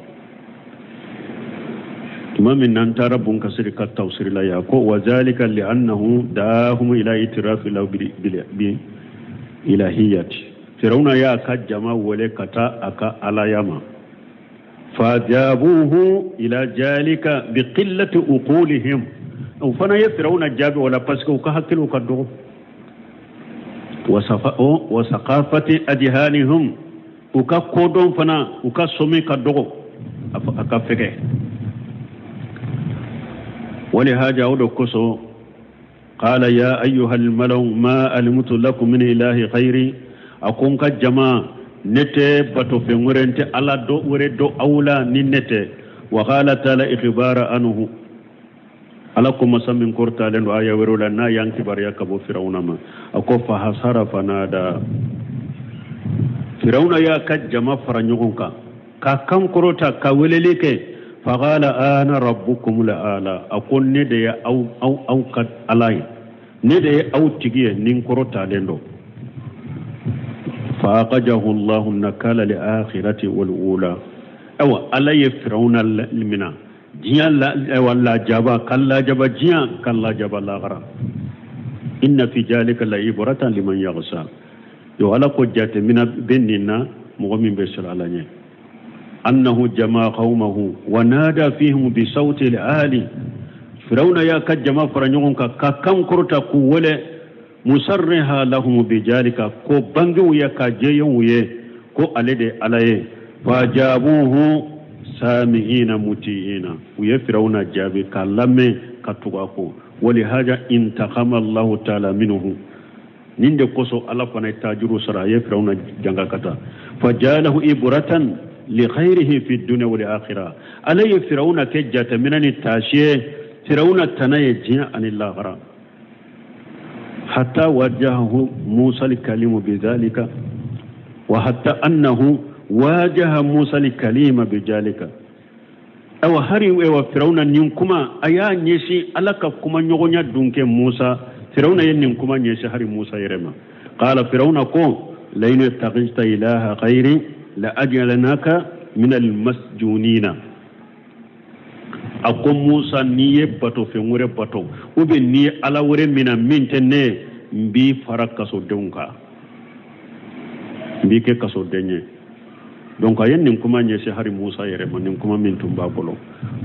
Tuma min n'an taara Bunkasiri ka tafsiri la yan ko wa zalika li annahu da'ahum ila itirafi lahu bi ilahiyati. Firawuna y'a ka jama wele ka taa a ka alaya ma. Fajabuhu ila zalika bi qillati uqulihim. U fana ye Firawuna jaabi o la parce que u ka hakiliw ka dɔgɔ. Wa saqafati adhanihim. U ka kodɔn fana, u ka sɔmi ka dɔgɔ, a ka fɛgɛ. Wali haja, o de kosɔn, qala ya ayyuha almalau ma alimtu lakum min ilahi ghayri. A ko n ka jama, ne tɛ bato fɛn wɛrɛ, n tɛ ala dɔ wɛrɛ dɔn aw la ni ne tɛ. Wa qala taala ikhbara anhu, Ala ko masa min kɔrɔtalen don, aya wɛrɛw la n'a y'an kibaruya ka bɔ Firawuna ma, a ko fa hasara fanada. Firawuna y'a ka jama fara ɲɔgɔn kan ka kan kɔrɔta ka weleli kɛ. Faqala ana rabbukum la ala. A ko ne de ye aw ka Ala ye, ne de ye aw tigi ye ni n kɔrɔtalen don. Fa akhajahu Allahu nakala li akhirati wal ula. Awa, Ala ye Firawuna mina diɲɛ la, ayiwa, lajaba ka lajaba diɲɛ, ka lajaba lahara. Inna fi jalika la ibratan liman yaghsha. Yo, Ala ko jatemina bɛ nin na mɔgɔ min bɛ siran Ala ɲɛ. Annahu jama qaumahu wa nada fihim bi sawti al-ali. Firawuna y'a ka jama fara ɲɔgɔn kan ka kan kɔrɔta k'u wele. Musarriha lahum bijalika, ko bangew ye ka jɛyenw ye ko ale de Ala ye. Fajabuhu sami'ina muti'ina. U ye Firawuna jaabi k'a lamɛn ka tugu a kɔ. Walihaja intakama Allahu taala minhu. Nin de kosɔn Ala fana ye tajuru sara, a ye Firawuna janga ka taa. Fajalahu ibratan li ghayrihi fi dunya wal akhirah. Ala ye Firawuna kɛ jateminɛ ni taasi ye, Firawuna tana ye diɲɛ ani lahara. Hatta wajahahu Musa al-kalimu bidhalika wa hatta annahu wajaha Musa al-kalima bidhalika. Awa, hari ewa Firawuna nin kuma a y'a ɲɛsin Ala ka kuma ɲɔgɔnya dun kɛ Musa. Firawuna ye nin kuma ɲɛsin hari Musa yɛrɛ ma. Qala, Firawuna ko la in ittakhadhta ilaha ghayri la aj'alannaka min almasjunina. A ko Musa, n'i ye bato fɛn wɛrɛ bato ou bien n'i ye ala wɛrɛ mina min tɛ ne ye, n b'i fara kasodenw kan, n b'i kɛ kasoden ye. Donc a ye nin kuma ɲɛsin hari Musa yɛrɛ ma, nin kuma min tun b'a bolo.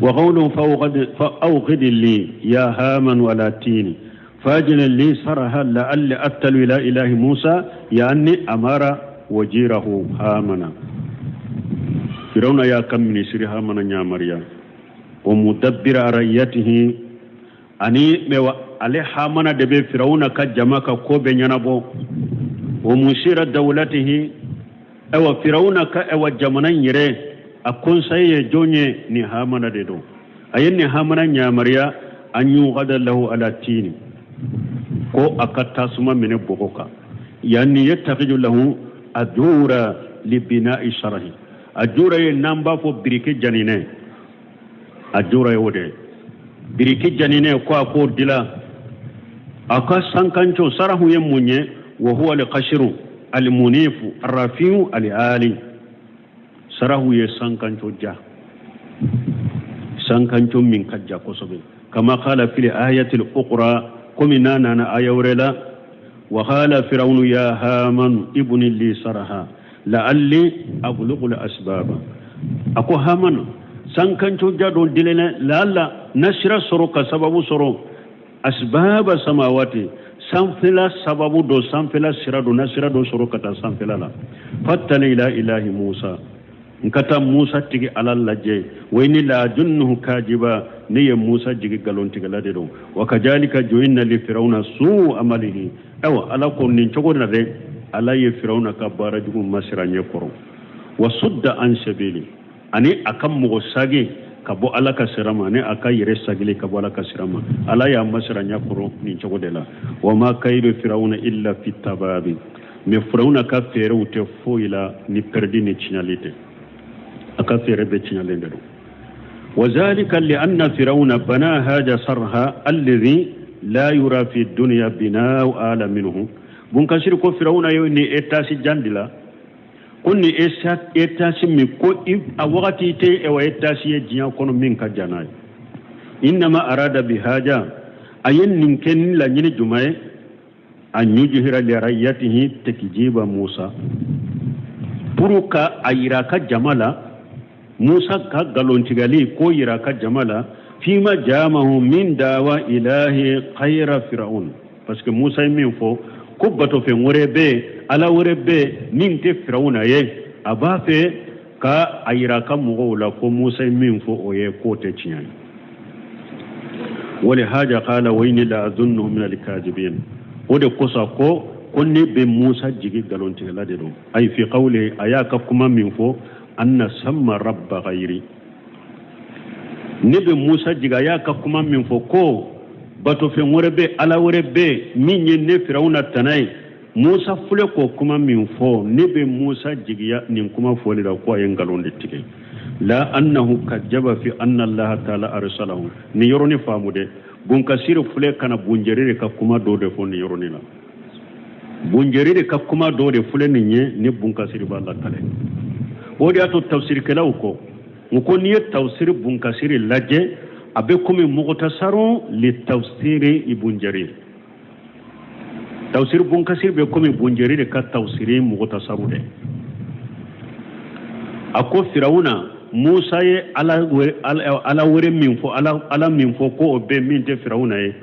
Wa qawlu fa awqid li ya Hamanu ala tini fajini li saraha la'alli attalu ila ilahi Musa, yani amara wajirahu Hamana. Firawuna y'a ka minisiri Hamana yamaruya wa mudabbira ra'iyatihi ani mɛwa. Ale Hamana de bɛ Firawuna ka jama ka ko bɛɛ ɲɛnabɔ. Wa musira dawlatihi, ayiwa, Firawuna ka, ayiwa, jamana in yɛrɛ a conseiller ye jɔn ye? Ni Hamana de don. A ye nin Hamana yamaruya an yuqada lahu ala tini, ko a ka tasuma minɛ bɔgɔ kan. Yani yattakhidhu lahu ajura li bina'i sarahi. Ajura ye n'an b'a fɔ biriki janinɛ, ajura ye o de ye, biriki janinɛ, ko a k'o dila a ka sankanco. Sarahu ye mun ye? Wa huwa alqashiru almunifu arrafiu alali. Sarahu ye sankanco ja, sankanco min ka ja kosɛbɛ. Kama qala fil ayati al-ukhra, komi n'a nana aya wɛrɛ la: wa qala firawunu ya Haman ibni li saraha la'alli ablughu al-asbaba. A ko Haman, sankanco ja dɔ dilen, la'alla na sira sɔrɔ ka sababu sɔrɔ, asbaba samawati, sanfɛla sababu dɔ, sanfɛla sira dɔ, na sira dɔ sɔrɔ ka taa sanfɛla la. Fattali ila ilahi Musa, n ka taa Musa tigi Ala lajɛ. Wa inni la ajunnuhu kajiba, ne ye Musa jigi nkalontigɛla de don. Wa kajalika joyinna li firawuna su amalihi. Ayiwa, Ala ko nin cogo na dɛ, Ala ye Firawuna ka baara jugu masira ɲɛ kɔrɔ. Wa sudda an sabili, ani a ka mɔgɔ sagi ka bɔ Ala ka sira ma, ani a ka yɛrɛ sagili ka bɔ Ala ka sira ma, Ala y'a masira ɲɛ kɔrɔ nin cogo de la. Wa ma kayidu firawuna illa fi tababi. Mais Firawuna ka fɛɛrɛw tɛ foyi la ni pɛrɛdi ni tiɲɛli tɛ, a ka fɛɛrɛ bɛɛ tiɲɛlen de don. وذلك لأن فرعون بنى هذا صرها الذي لا يرى في الدنيا بناء أعلى منه. Bunkasiri ko Firawuna ye ni étage jan de la, ko ni étage min ko a wagati tɛ, ɛwa, étage ye diɲɛ kɔnɔ min ka jan n'a ye. Innama arada bi haja, a ye nin kɛ ni laɲini jumɛn ye? An yujhira li rayyatihi takjiba Musa, pour ka a yira a ka jama la, Musa ka nkalontigɛli k'o yira a ka jama la, fima jamahu min dawa ilahi khayra firaun, parce que Musa ye min fɔ ko batofɛn wɛrɛ bɛ yen, ala wɛrɛ bɛ yen min tɛ Firawuna ye, a b'a fɛ ka a yira a ka mɔgɔw la ko Musa ye min fɔ o ye k'o tɛ tiɲɛ ye. Wali haja qala wa inni la azunnuhu min alkadibin, o de kosɔn ko ne bɛ Musa jigi nkalontigɛla de don. Ayi fi qawli, a y'a ka kuma min fɔ, anna samma rabba ghayri, ne bɛ Musa jigi a y'a ka kuma min fɔ ko batofɛn wɛrɛ bɛ, ala wɛrɛ bɛ min ye ne Firawuna tana ye. Musa filɛ k'o kuma min fɔ, ne bɛ Musa jigiya nin kuma fɔli la ko a ye nkalon de tigɛ. La annahu kajaba fi anna allaha taala arsalahu. Nin yɔrɔnin faamu dɛ, Bunkasiri filɛ ka na Bunjeriri ka kuma dɔ de fɔ nin yɔrɔnin la. Bunjeriri ka kuma dɔ de filɛ nin ye ni Bunkasiri b'a lakale. O de y'a to tafsirikɛlaw ko u ko n'i ye tafsiri Bunkasiri lajɛ, a bɛ komi mukhtasarun li tafsiri Ibn Jarir. Tafsiri Bunkasiri bɛ komi Bunjeriri de ka tafsiri mukhtasaru dɛ. A ko Firawuna, Musa ye ala wɛrɛ min fɔ, ala min fɔ ko o bɛ min tɛ Firawuna ye,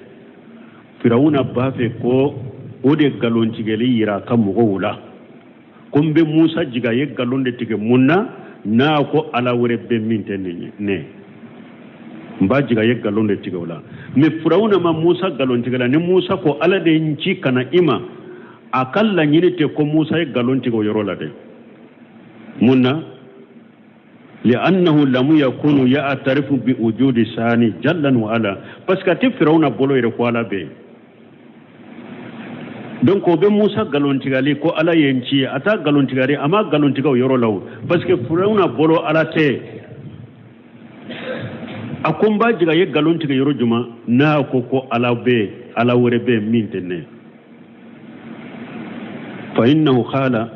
Firawuna b'a fɛ ko o de nkalontigɛli yira a ka mɔgɔw la, ko n bɛ Musa jigi a ye nkalon de tigɛ. Mun na n'a ko ala wɛrɛ bɛ min tɛ nin ye? Ne n b'a jigi a ye nkalon de tigɛ o la. Mais Firawuna ma Musa nkalon tigɛ la. Ni Musa ko ala de ye n ci ka na i ma, a ka laɲini tɛ ko Musa ye nkalon tigɛ o yɔrɔ la dɛ. Mun na? Li'annahu lam yakunu ya'tarifu bi wujudi sani jalla wa ala, parce que a tɛ Firawuna bolo yɛrɛ ko ala bɛ yen. Donc o bɛ Musa nkalontigali ko ala ye n ci, a t'a nkalontigali, a ma nkalon tigɛ o yɔrɔ la o, parce que Firawuna bolo ala tɛ. A ko n b'a jigi a ye nkalon tigɛ yɔrɔ jumɛn? N'a ko ala bɛ yen, ala wɛrɛ bɛ yen min tɛ ne. Fa innahu qala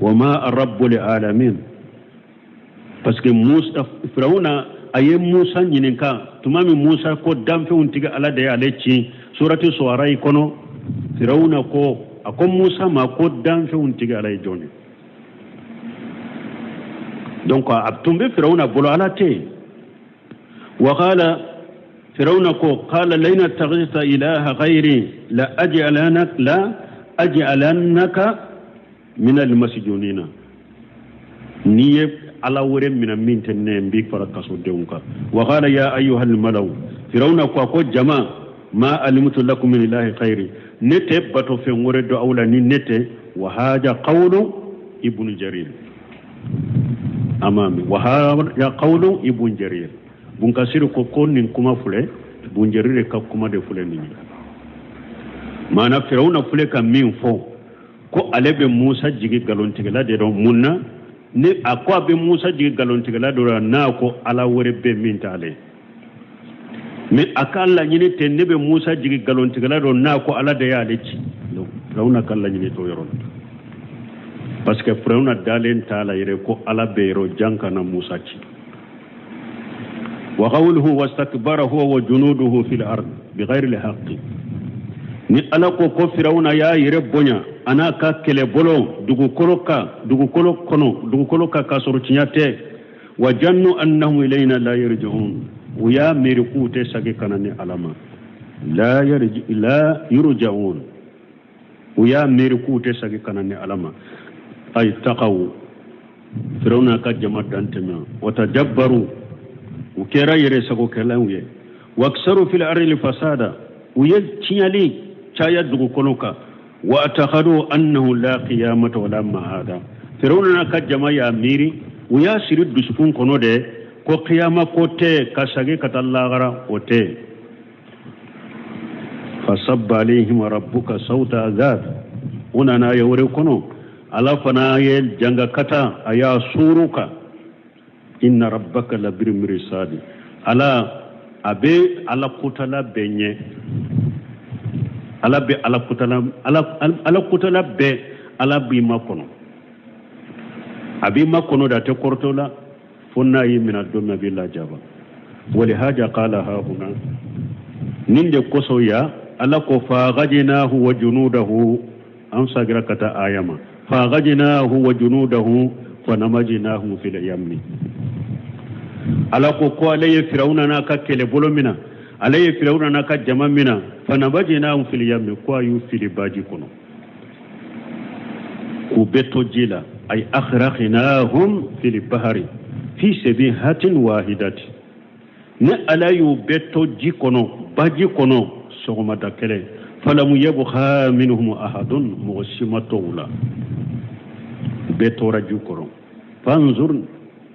wa ma rabbul alamin, parce que Musa, Firawuna a ye Musa ɲininka tuma min Musa ko danfɛnw tigi ala de y'ale ci, surati Suwara i kɔnɔ, Firawuna ko, a ko Musa ma ko danfɛnw tigi ala ye jɔn ye? Donc a tun bɛ Firawuna bolo ala tɛ yen. Wa qala, Firawuna ko, qala la in ittakhadhta ilaha ghayri la aj'alannaka min almasjunina, n'i ye ala wɛrɛ minɛ min tɛ ne, n b'i fara kasodenw kan. Wa qala ya ayyuhal malaw, Firawuna ko, a ko jama, ma alimtu lakum min ilahi khayri, ne tɛ bato fɛn wɛrɛ dɔn aw la ni ne tɛ. Wa haja qawlu Ibnu Jarir amami, wa haja qawlu Ibn Jarir. Bunkasiri ko nin kuma filɛ, Bunjeriri de ka kuma de filɛ nin ye. Maana Firawuna filɛ ka min fɔ ko ale bɛ Musa jigi nkalontigɛla de dɔn. Mun na ni a ko a bɛ Musa jigi nkalontigɛla dɔ la n'a ko ala wɛrɛ bɛ min t'ale? Mais a ka laɲini tɛ ne bɛ Musa jigi nkalontigɛla dɔ n'a ko ala de y'ale ci. Firawuna ka laɲini t'o yɔrɔ la, parce que Firawuna dalen t'a la yɛrɛ ko ala bɛ yɔrɔ jan ka na Musa ci. Wa qawluhu wastakbara huwa wa junuduhu fil ard bighayri alhaqi, ni ala ko Firawuna y'a yɛrɛ bonya a n'a ka kɛlɛbolo dugukolo kan, dugukolo kɔnɔ, dugukolo kan k'a sɔrɔ tiɲɛ tɛ. Wa jannu annahum ilayna la yarji'un, u y'a miiri k'u tɛ segin ka na ni ala ma. La yurja'un, u y'a miiri k'u tɛ segin ka na ni ala ma. Ay taqaw, Firawuna ka jama dan tɛmɛ. Wa tajabbaru, u kɛra yɛrɛ sagokɛlaw ye. Wa aksaru fil ardi fasada, u ye tiɲɛli caya dugukolo kan. Wa atakadu annahu la qiyamata wala ma'ada, Firawuna n'a ka jama y'a miiri, u y'a siri dusukun kɔnɔ de ko kiyama ko tɛ, ka segin ka taa lahara o tɛ. Fasabba alayhim rabbuka sawta azab, o nana aya wɛrɛ kɔnɔ, ala fana ye janga kata a y'a suuru kan. Inna rabbaka labil mirsadi, ala a bɛ ala kotala bɛɛ ɲɛ, ala bɛ ala kotala, ala kotala bɛɛ, ala b'i makɔnɔ, a b'i makɔnɔ de, a tɛ kɔrɔtɔ la fo n'a y'i minɛ don min a b'i lajaba. Walihaja qala hahuna, nin de kosɔn ya Ala ko fa aghaynahu wa junudahu, an sagira ka taa aya ma, fa aghaynahu wa junudahu fa nabadnahum fil yammi. Ala ko ko ale ye Firawuna n'a ka kɛlɛbolo mina, ale ye Firawuna n'a ka jama mina, fa nabadnahum fil yammi, ko a y'u fili baji kɔnɔ k'u bɛɛ to ji la. Ay aghraqnahum fil bahari fi sabihatin wahidati, ne Ala y'u bɛɛ to ji kɔnɔ, baji kɔnɔ, sɔgɔmada kelen. Falamu yabqa minhum ahadun, mɔgɔ si ma to u la, bɛɛ tora ji kɔrɔ. Fanzur,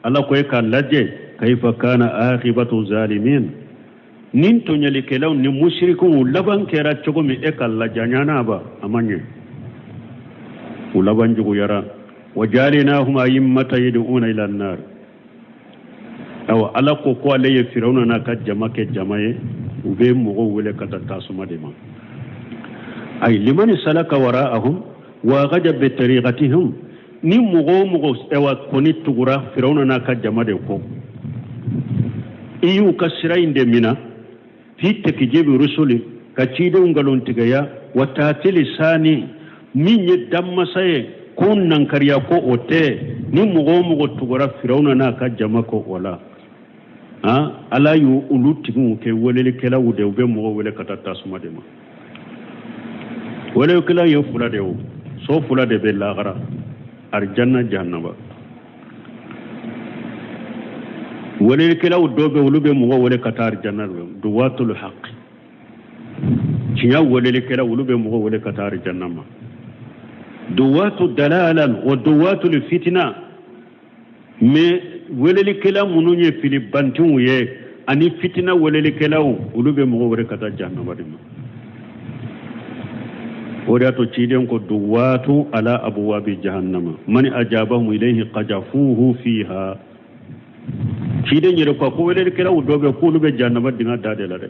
Ala ko e k'a lajɛ, kaifa kana akibatu zalimin, nin tɔɲɔlikɛlaw ni musirikiw laban kɛra cogo min, e k'a lajɛ. A ɲana ba? A ma ɲɛ, u laban juguyara. Wa jalinahum a'immata yad'una ila an-nar. Awa, Ala ko ko ale ye Firawuna n'a ka jama kɛ jama ye, u bɛ mɔgɔw wele ka taa tasuma de ma. Ay limani salaka wara'ahum wa ghaja bi tariqatihim, ni mɔgɔ o mɔgɔ awa kɔni tugura Firawuna n'a ka jama de kɔ, i y'u ka sira in de mina, fi takjibi rusuli, ka cidenw nkalontigɛya, wa taatili sani, min ye danmasa ye ko nankariya ko o tɛ, ni mɔgɔ o mɔgɔ tugura Firawuna n'a ka jama kɔ o la, han, Ala y'u olu tigiw kɛ welelikɛlaw de, u bɛ mɔgɔw wele ka taa tasuma de ma. Welelikɛla ye fila de ye, o so fila de bɛ lahara, arijanna, jahannaba. Welelikɛlaw dɔ bɛ, olu bɛ mɔgɔw wele ka taa arijanna, duwatul haqq, tiɲɛ welelikɛla, olu bɛ mɔgɔw wele ka taa arijanna ma. Duwatu dalalan wa duwatul fitina, mais welelikɛla minnu ye filibantiw ye ani fitina welelikɛlaw, olu bɛ mɔgɔw wele ka taa jahannama de ma. O de y'a to ciden ko duwatu ala abuwabi jahannama, mani ajabahum ilayhi qajafuhu fiha. Ciden yɛrɛ ko ko welelikɛlaw dɔ bɛ, k'olu bɛ jahannama dingɛ da de la dɛ,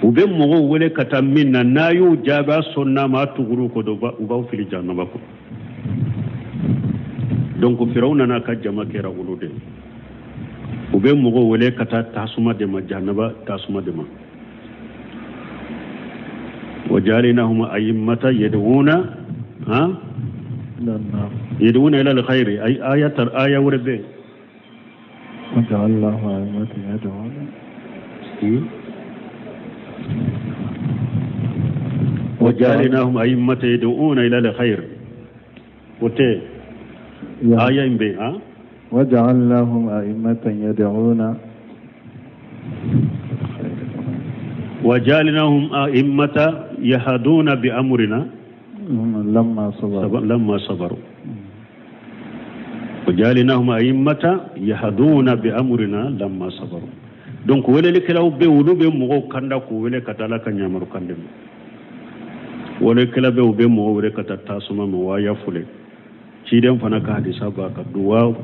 u bɛ mɔgɔw wele ka taa min na, n'a y'u jaabi a sɔnna ma, a tugur'u kɔ, u b'aw fili jahannama kɔnɔ. Donc Firawuna n'a ka jama kɛra olu de, u bɛ mɔgɔw wele ka taa tasuma de ma, jahannaba tasuma de ma. Wa jalinahum a'immata yad'una, ha, yad'una ila alkhairi, ay ayatar aya wɛrɛ bɛ. وجعلناهم أئمة يدعون وجعلناهم أئمة يدعون إلى الخير وتي آية بي ها. وجعلناهم أئمة يدعون وجعلناهم أئمة يهدون بأمرنا لما صبروا. لما صبروا، وجعلناهم أئمة يهدون بأمرنا لما صبروا. Donc welelikɛlaw bɛ, olu bɛ mɔgɔw kanda k'u wele ka taa Ala ka ɲamaru kan de ma. Welelikɛla bɛ, u bɛ mɔgɔw wele ka taa tasuma ma. Waya fule ciden fana ka hadisa b'a ka duwa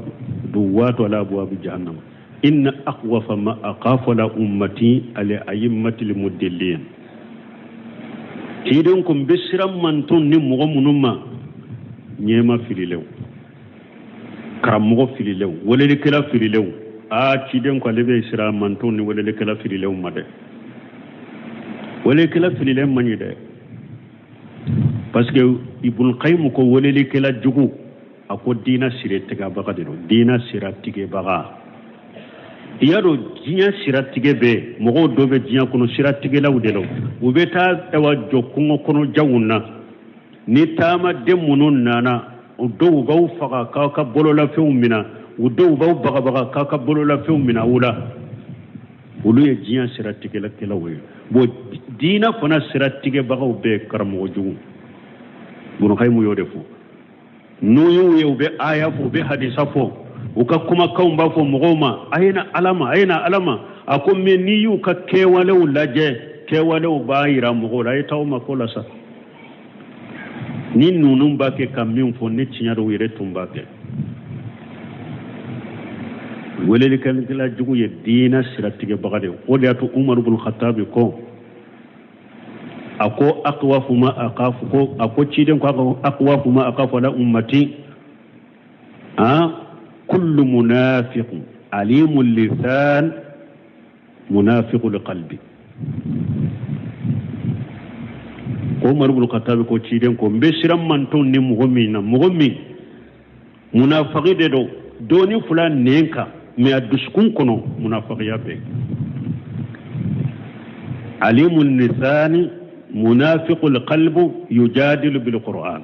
duwatu ala abwabi jahannama, inna akhwafa ma akhafu ala ummati ala a'immati mudillin. Ciden ko n bɛ siran manton ni mɔgɔ minnu ma, ɲɛma fililenw, karamɔgɔ fililenw, welelikɛla fililenw. Aa, ciden ko ale bɛ siran manton ni welelikɛla fililenw ma dɛ. Welelikɛla fililen man ɲi dɛ, parce que Ibn Qayyim ko welelikɛla jugu, a ko diina sira tigɛbaga de don, diina sira tigɛbaga. I y'a dɔn diɲɛ sira tigɛ bɛ mɔgɔw dɔ bɛ diɲɛ kɔnɔ, sira tigɛlaw de don. U bɛ taa awa jɔ kungo kɔnɔ janw na, ni taamaden minnu nana, u dɔw b'aw faga k'aw ka bololafɛnw minɛ, u dɔw b'aw bagabaga k'aw ka bololafɛnw minɛ u la. Olu ye diɲɛ sira tigɛkɛlaw ye. Bon, diinɛ fana sira tigɛbagaw bɛɛ karamɔgɔ jugu. Ibn Qayyim y'o de fɔ. N'u y'u ye, u bɛ aya fɔ, u bɛ hadisa fɔ, u ka kumakanw b'a fɔ mɔgɔw ma, a ye na Ala ma, a ye na Ala ma. A ko mais n'i y'u ka kɛwalew lajɛ, kɛwalew b'a yira mɔgɔw la, a ye taa aw ma ko la sa. Ni ninnu b'a kɛ ka min fɔ, ni tiɲɛ don, u yɛrɛ tun b'a kɛ. Welelikɛla jugu ye diinɛ siratigɛbaga de ye. O de y'a to Umaru bin Khattabi ko, a ko akhwafu ma akhafu, ko a ko ciden ko akhwafu ma akhafu ala ummati a kullu munafiqun. Alimu lisan munafiqul qalbi. Ko Umaru bun Khattabi ko ciden ko n bɛ siran mantonw ni mɔgɔ min na, mɔgɔ min munafaki de don, dɔɔni filɛ nɛn kan, mais a dusukun kɔnɔ munafakiya bɛ. Alimu lisani munafiqul qalbu yujadilu bil qur'an.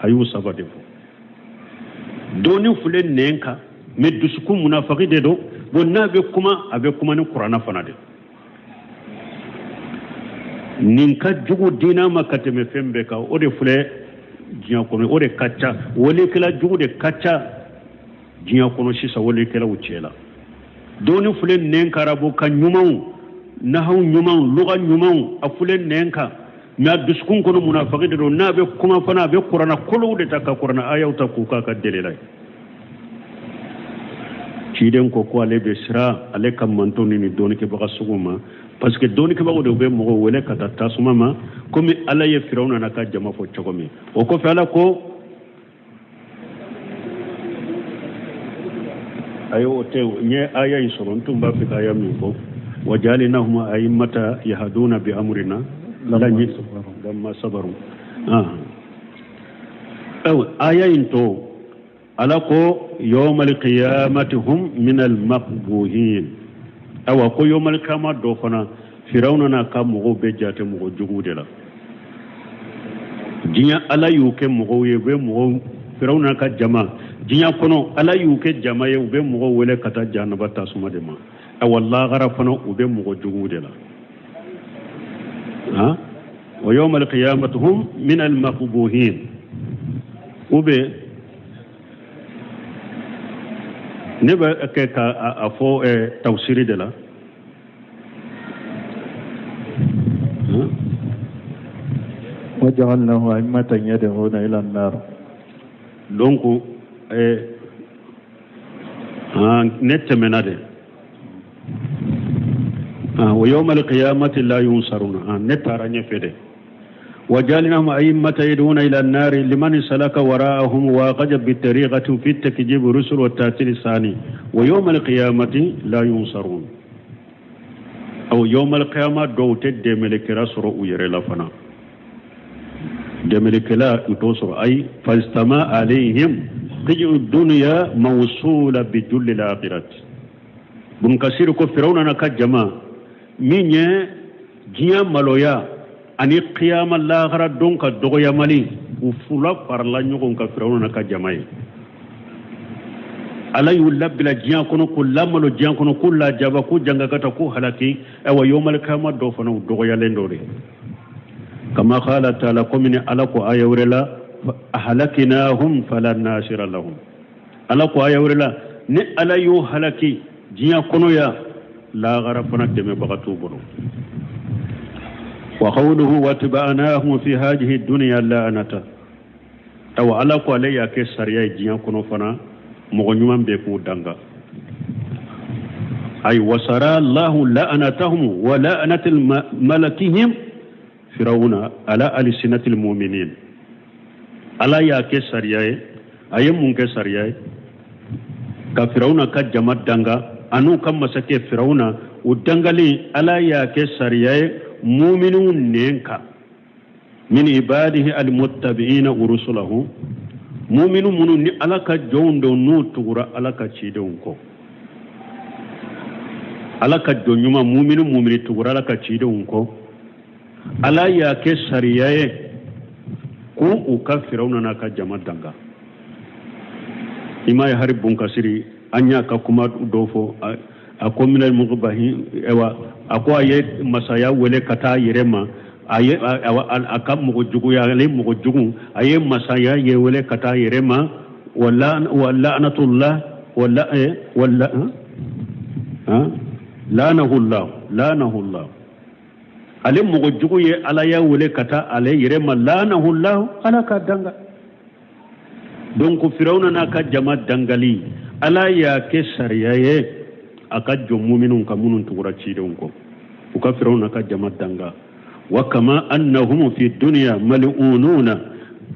A y'u saba de fɔ. Dɔɔni filɛ nɛn kan, mais dusukun munafaki de don. Bon, n'a bɛ kuma, a bɛ kuma ni kuranna fana de. Nin ka jugu diina ma ka tɛmɛ fɛn bɛɛ kan. O de filɛ diɲɛ kɔnɔ, o de ka ca, welekɛla jugu de ka ca diɲɛ kɔnɔ sisan welekɛlaw cɛ la. Dɔɔni filɛ nɛn kan, arabukan ɲumanw, nahaw ɲumanw, luga ɲumanw, a filɛ nɛn kan, mais a dusukun kɔnɔ munafaki de don. N'a bɛ kuma fana, a bɛ kuranna kolow de ta ka kuranna ayaw ta k'u k'a ka delila ye. Ciden ko ko ale bɛ siran ale ka manton ni nin dɔɔnikɛbaga sugu ma, parce que dɔɔnikɛbagaw de bɛ mɔgɔw wele ka taa tasuma ma, komi Ala ye Firawuna n'a ka jama fɔ cogo min. O kɔfɛ Ala ko ayi, o tɛ. N ye aya in sɔrɔ, n tun b'a fɛ ka aya min fɔ, wajalinahum a'immata yahduna bi amrina lamma sabaru. Ayiwa, aya in to, Ala ko yawmal qiyamati hum min al maqbuhin. Awa, ko yawmal qiyama dɔ fana, Firawuna n'a ka mɔgɔw bɛ jate mɔgɔ juguw de la diɲɛ. Ala y'u kɛ mɔgɔw ye, u bɛ mɔgɔw, Firawuna ka jama diɲɛ kɔnɔ, Ala y'u kɛ jama ye, u bɛ mɔgɔw wele ka taa jahanaba tasuma de ma. Awa, lahara fana, u bɛ mɔgɔ juguw de la. Han, wa yawmal qiyamati hum min al maqbuhin. U bɛ ne bɛ kɛ ka a fɔ tafsiri de la. وجعلناه أئمة يدعون إلى النار. Donc ne tɛmɛna de. Wa yawma alqiyamati la yunsaruna, ne taara ɲɛfɛ de. وجعلناهم أئمة يدعون إلى النار لمن سلك وراءهم وأخذ بالطريقة في التكذيب الرسل والتعطيل الثاني. ويوم القيامة لا ينصرون. أو يوم القيامة dɔw tɛ dɛmɛlikɛla sɔrɔ u yɛrɛ la fana, dɛmɛlikɛla u t'o sɔrɔ. Ayi, fajtama alayhim khizyu dunya mawsula bi julli al-akhirati. Bun Kasir ko Firawuna n'a ka jama min ye diɲɛ maloya ani kiyama lahara don ka dɔgɔyamali, u fula farala ɲɔgɔn kan Firawuna n'a ka jama ye. Ala y'u labila diɲɛ kɔnɔ, k'u lamalo diɲɛ kɔnɔ, k'u lajaba, k'u jangakata, k'u halaki. Ayiwa, yawmal kiyama dɔ fana, u dɔgɔyalen dɔ de. Kama qala taala, komi ni Ala ko aya wɛrɛ la, ahlakinahum fala nasira lahum. Ala ko aya wɛrɛ la, ni Ala y'o halaki diɲɛ kɔnɔ yan, lahara fana dɛmɛbaga t'u bolo. Wa qawluhu watba'nahum fi hadhihi dunya la'anata. Awa, Ala ko ale y'a kɛ sariya ye diɲɛ kɔnɔ fana, mɔgɔ ɲuman bɛɛ k'u danga. Ay wasara Allahu la'anatahum wa la'anatil malakihim firawuna ala alsinatil mu'minin. Ala y'a kɛ sariya ye. A ye mun kɛ sariya ye? Ka Firawuna ka jama danga an'u ka masakɛ Firawuna, o dangalen, Ala y'a kɛ sariya ye muminiw nɛn kan, min ibadihi almuttabi'ina rusulahu. Muminu minnu ni Ala ka jɔnw don, n'u tugura Ala ka cidenw kɔ, Ala ka jɔn ɲuman muminu, mumini tugura Ala ka cidenw kɔ, Ala y'a kɛ sariya ye ko u ka Firawuna n'a ka jama danga. I m'a ye, hari Bunkasiri, an y'a ka kuma dɔ fɔ, a ko minal muqbahi. Ayiwa, a ko a ye masaya wele ka taa yɛrɛ ma, a ye a ka mɔgɔ juguya, ale mɔgɔ jugu, a ye masaya ye wele ka taa yɛrɛ ma. Wala wa la'natullah wala wala la'anahullah la'anahullah. Ale mɔgɔ jugu ye Ala y'a wele ka taa ale yɛrɛ ma, la'anahullah, Ala ka danga. Donc Firawuna n'a ka jama dangali, Ala y'a kɛ sariya ye a ka jɔn muminw ka minnu tugura cidenw kɔ, u ka Firawuna ka jama danga. Wa kama annahum fi dunya mal'ununa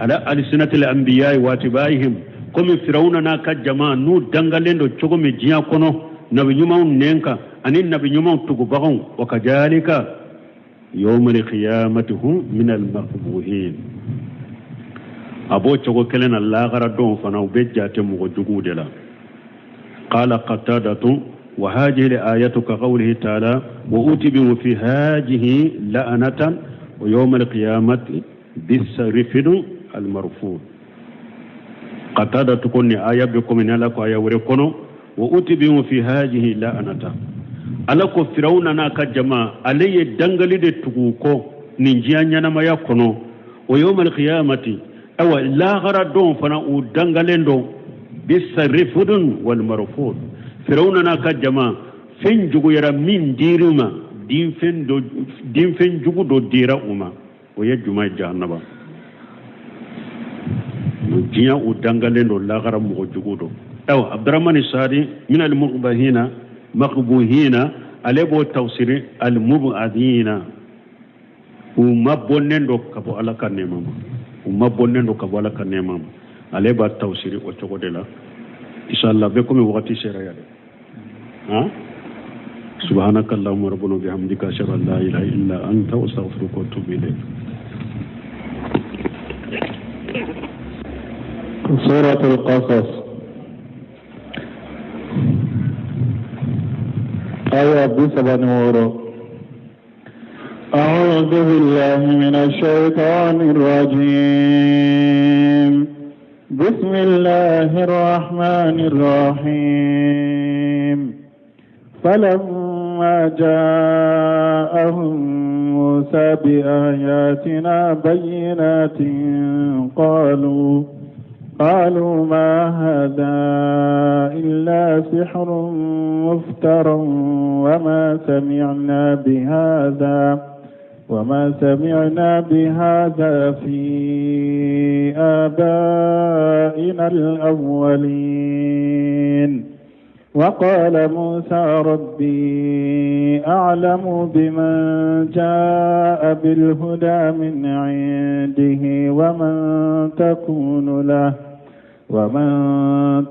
ala alsinatil anbiya'i wa atba'ihim, komi Firawuna n'a ka jama n'u dangalen don cogo min diɲɛ kɔnɔ. Nabi ɲumanw nɛn kan ani nabi ɲumanw tugubagaw. Wa kazalika yawmal qiyamati hum min al maqbuhin. A b'o cogo kelen na lahara don fana, u bɛ jate mɔgɔ juguw de la. Qala Qatadatu: wa hadhihi al-ayatu ka qawlihi ta'ala: wa utbi'u fi hadhihi la'anatan wa yawmal qiyamati bisa rifidu al-marfud. Qatadatu ko nin aya bɛ komi ni Ala ko aya wɛrɛ kɔnɔ: wa utbi'u fi hadhihi la'anata. Ala ko Firawuna n'a ka jama, ale ye dangali de tugu kɔ nin diɲɛ ɲɛnamaya kɔnɔ. O yawmal qiyamati, awa lahara don fana, u dangalen don. Bisa rifudun wal marfud. Firawuna n'a ka jama, fɛn juguyara min dir'u ma, dinfɛn jugu dɔ dira u ma, o ye juma ye? Jahannaba. Diɲɛ u dangalen don, lahara mɔgɔ jugu don. Ayiwa, Abdramani Sadi min al mukbahina makbuhina, ale b'o tafsiri al mubadina, u mabɔnnen don ka bɔ Ala ka nɛɛma ma, u mabɔnnen don ka bɔ Ala ka nɛɛma ma. Ale b'a tafsiri o cogo de la. Inshallah, bɛ komi wagati sera yan han. سبحانك اللهم ربنا وبحمدك، أشهد أن لا إله إلا أنت، وأستغفرك وأتوب إليك. سورة القصص، آية 36. أعوذ بالله من الشيطان الرجيم. بسم الله الرحمن الرحيم. فلما جاءهم موسى بآياتنا بينات قالوا ما هذا إلا سحر مفتر وما سمعنا بهذا في آبائنا الأولين. وقال موسى: ربي أعلم بمن جاء بالهدى من عنده ومن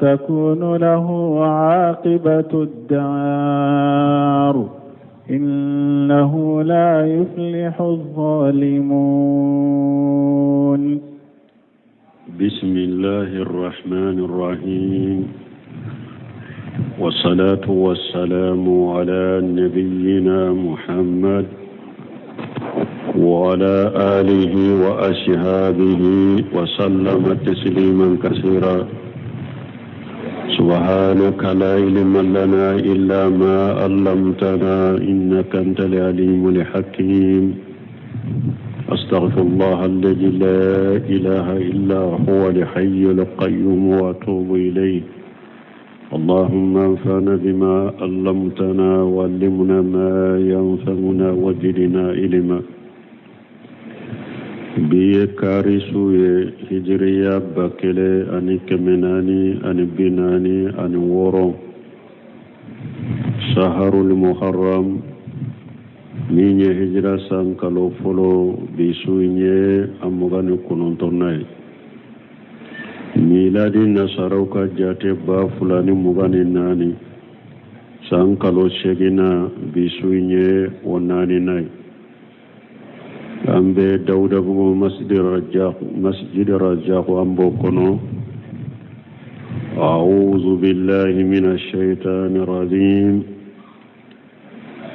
تكون له عاقبة الدار، إنه لا يفلح الظالمون. بسم الله الرحمن الرحيم، والصلاة والسلام على نبينا محمد وعلى آله وأصحابه وسلم تسليما كثيرا. سبحانك لا علم لنا إلا ما علمتنا، إنك أنت العليم الحكيم. أستغفر الله الذي لا إله إلا هو الحي القيوم وأتوب إليه. اللهم انفعنا بما علمتنا وعلمنا ما ينفعنا وزدنا علما. Bi ye kari su ye, hijiriya 1446, saharul muharram, min ye hijira san kalo fɔlɔ. Bi su in ye a 29nan ye. Miladi nasaraw ka jate, 2024, san kalo seginna, bi su in ye o naaninan ye. An bɛ Dawudabugu Masjid Rajak, an b'o kɔnɔ. أعوذ بالله من الشيطان الرجيم.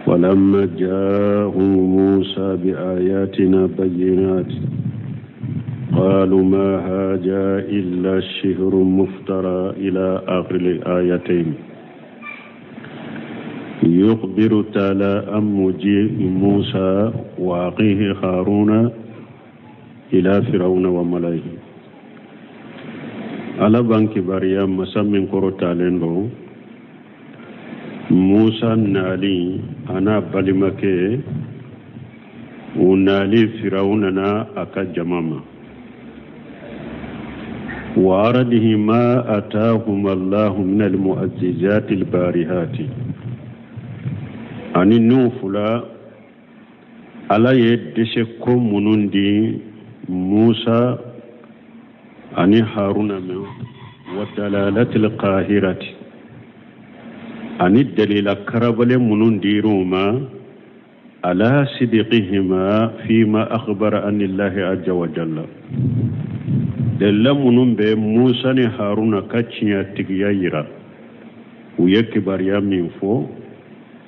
ولما جاءهم موسى بآياتنا بينات قالوا ما هذا إلا سحر مفترى، إلى آخر الآيتين. يخبر تعالى عن مجيء موسى وأخيه هارون إلى فرعون وملئه. Ala b'an kibaruya masa min kɔrɔtalen don, Musa nali a n'a balimakɛ, u nali Firawuna n'a a ka jama ma. وعرضه ما آتاهم الله من المعجزات البارهات. Ani n'u fila, Ala ye dɛsɛ ko minnu di Musa ani Haruna ma. Wa dalalatil qahirati. Ani dalila karabalen minnu dir'u ma ala sidiqihima fima akhbara anillahi azza wa jalla, dalila minnu bɛ Musa ni Haruna ka tiɲɛtigiya yira, u ye kibaruya min fɔ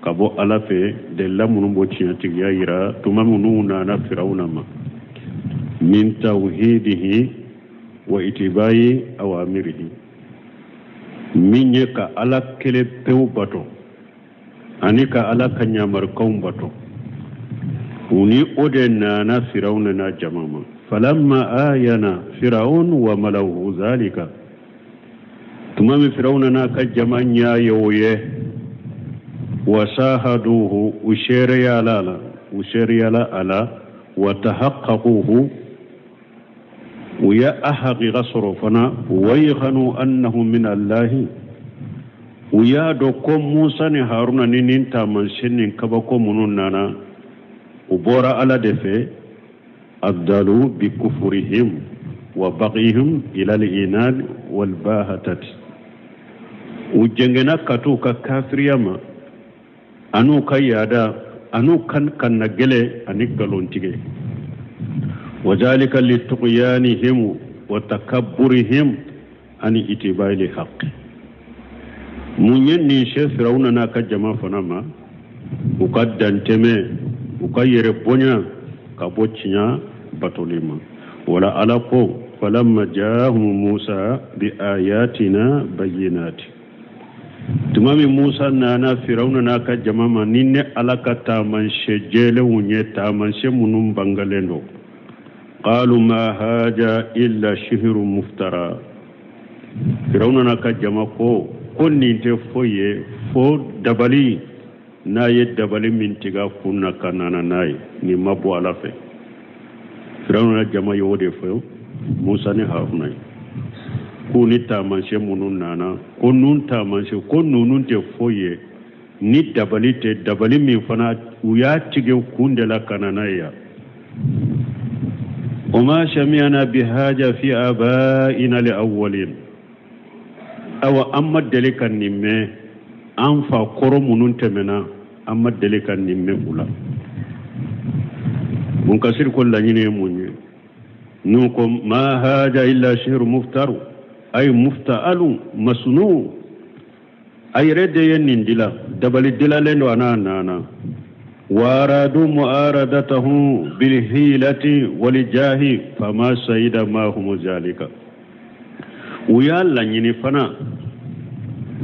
ka bɔ Ala fɛ, dalila minnu b'o tiɲɛtigiya yira tuma minnu nana Firawuna ma, min tawhidihi wa itibayi awamirihi, min ye ka Ala kelen pewu bato ani ka Ala ka ɲamarikanw bato. U ni o de nana Firawuna n'a jama ma. Falamma ayana Firawun wa malawuhu zalika, tuma min Firawuna n'a ka jama ɲa ye o ye, wa sahaduhu, u seereyala la, u seereyala a la, wa tahaqqaquhu, u ye a haqiqa sɔrɔ fana, wayqanu annahu min Allahi, u y'a dɔn ko Musa ni Haruna ni nin taamasiyɛn ni kabako minnu nana, u bɔra Ala de fɛ. Abdalu bi kufurihim wa baghihim ila al-inad wal bahatati, u jɛngɛnna ka t'u ka kafiriya ma an'u ka yaada an'u ka kannagɛlɛ ani nkalontigɛ. Wa zalika li tughyanihim wa takabburihim ani itibail haqq. Mun ye nin se Firawuna n'a ka jama fana ma? U ka dantɛmɛ, u ka yɛrɛ bonya ka bɔ tiɲɛ batoli ma. Wala Ala ko falamma jaahum Musa bi ayatina bayyinati, tuma min Musa nana Firawuna n'a ka jama ma ni ne Ala ka taamasiyɛn jɛlenw ye, taamasiyɛn minnu bangalen don, qalu ma haja illa sihiru muftara, Firawuna n'a ka jama ko ko nin tɛ foyi ye fo dabali n'a ye dabali min tigɛ a kun na ka nana n'a ye, nin ma bɔ Ala fɛ. Firawuna n'a jama ye o de fɔ Musa ni Haruna ye, k'u ni taamasiyɛn minnu nana, ko ninnu taamasiyɛn, ko ninnu tɛ foyi ye ni dabali tɛ, dabali min fana u y'a tigɛ kun de la ka na n'a ye yan. Wa ma sami'na bi haja fi abaina al awwalin, awa an ma deli ka nin mɛn an fa kɔrɔ minnu tɛmɛna, an ma deli ka nin mɛn u la. Munkasiri ko laɲini ye mun ye? N'u ko ma haja illa sihiru muftaru ay mufta'alu masnu, a yɛrɛ de ye nin dila, dabali dilalen don a n'a nana. Wa aradu mu'aradatahu bilhilati walijahi fama sayida mahumu zalika, u y'a laɲini fana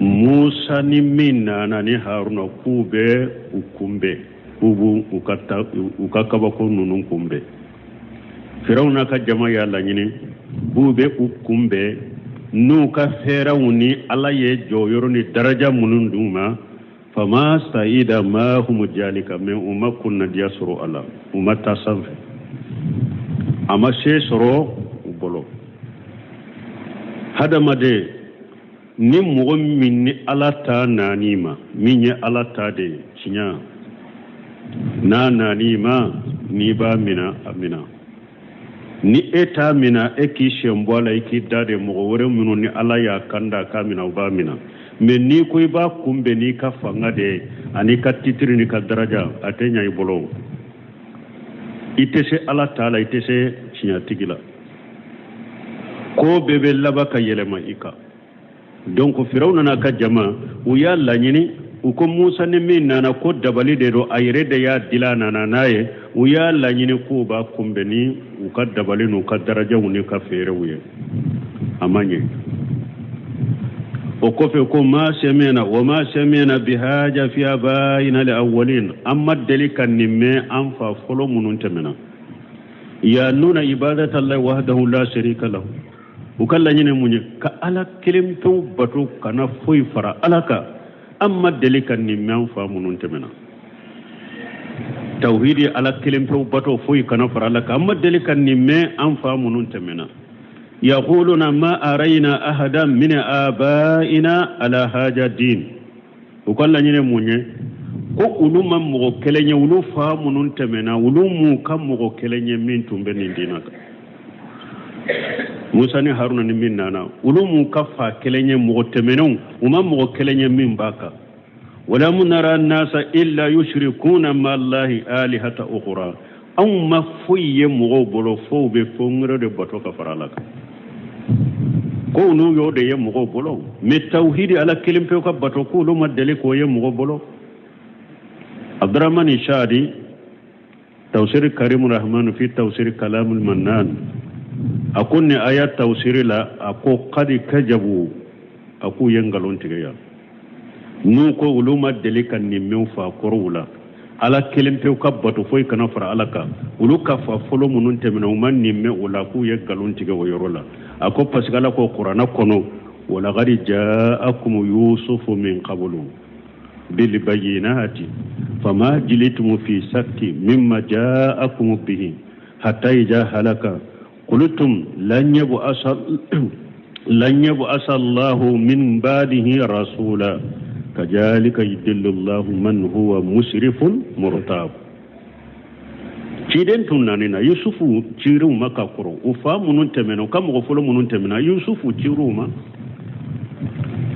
Musa ni min nana ni Haruna k'u bɛ u kunbɛn, k'u b'u u ka kabako ninnu kunbɛn. Firawuna ka jama y'a laɲini k'u bɛ u kunbɛn n'u ka fɛɛrɛw ni Ala ye jɔyɔrɔ ni daraja minnu d'u ma. Fama sayida mahumu jalika, mɛ u ma kunnadiya sɔrɔ a la, u ma taa sanfɛ, a ma se sɔrɔ u bolo. Hadamaden ni mɔgɔ min ni Ala ta nan'i ma, min ye Ala ta de ye tiɲɛ, n'a nan'i ma, n'i b'a mina, a mina. Ni e t'a mina, e k'i sen bɔ a la, i k'i da de. Mɔgɔ wɛrɛ minnu ni Ala y'a kan da k'a mina, u b'a mina. Mɛ n'i ko i b'a kunbɛn n'i ka fanga de ye ani ka titiri n'i ka daraja, a tɛ ɲa i bolo. I tɛ se Ala ta la, i tɛ se tiɲɛtigi la. Ko bɛɛ bɛ laban ka yɛlɛma i kan. Donc Firawuna n'a ka jama, u y'a laɲini, u ko Musa ni min nana ko dabali de don, a yɛrɛ de y'a dila a nana n'a ye. U y'a laɲini k'u b'a kunbɛn ni u ka dabali n'u ka darajaw n'u ka fɛɛrɛw ye, a ma ɲɛ. O kɔfɛ ko ma sami'na wa ma sami'na bi haja fi abaina al awwalin, an ma deli ka nin mɛn an fa fɔlɔ minnu tɛmɛna. Yanuna ibadatallahi wahdahu la sharika lahu, u ka laɲini mun ye? Ka Ala kelen pewu bato, kana foyi fara Ala kan. An ma deli ka nin mɛn an fa minnu tɛmɛna. Tawhidi, Ala kelen pewu bato, foyi kana fara Ala kan, an ma deli ka nin mɛn an fa minnu tɛmɛna. Yaquluna ma arayna ahadan min abaina ala haja din, u ka laɲini mun ye? Ko olu ma mɔgɔ kelen ye, olu fa minnu tɛmɛna, olu m'u ka mɔgɔ kelen ye min tun bɛ nin diinɛ kan. Musa ni Haruna ni min nana, olu m'u ka fa kelen ye, mɔgɔ tɛmɛnenw, u ma mɔgɔ kelen ye min b'a kan. Walamu nara nasa illa yushrikuna ma Allahi alihata ukhra. Anw ma foyi ye mɔgɔw bolo fo u bɛ fɛn wɛrɛ de bato ka fara Ala kan. Ko n'u y'o de ye mɔgɔw bolo, mais tawhidi Ala kelen pewu ka bato k'olu ma deli k'o ye mɔgɔ bolo. Abdurahmani Shadi tafsiri Karim Rahman fi tafsiri Kalamul Mannan a ko nin aya tafsiri la a ko kadi kajabu a k'u ye nkalon tigɛ yan n'u ko olu ma deli ka nin mɛn fa kɔrɔw la ala kelen pewu ka bato foyi kana fara ala kan olu ka fa fɔlɔ minnu tɛmɛna u ma nin mɛn o la k'u ye nkalon tigɛ o yɔrɔ la a ko parce que ala ko kuranɛ kɔnɔ walakadi jaakum yusufu min qablu bil bayyinati fama jilitum fi sakki mimma jaakum bihi hatta ija halaka qultum lan yab'asa lan yab'asa Allahu min ba'dihi rasula kajalika yudillu Allahu man huwa musrifun murtab ciden tun nani na yusufu cir'u ma ka kɔrɔ u fa minnu tɛmɛna u ka mɔgɔ fɔlɔ minnu tɛmɛna yusufu cir'u ma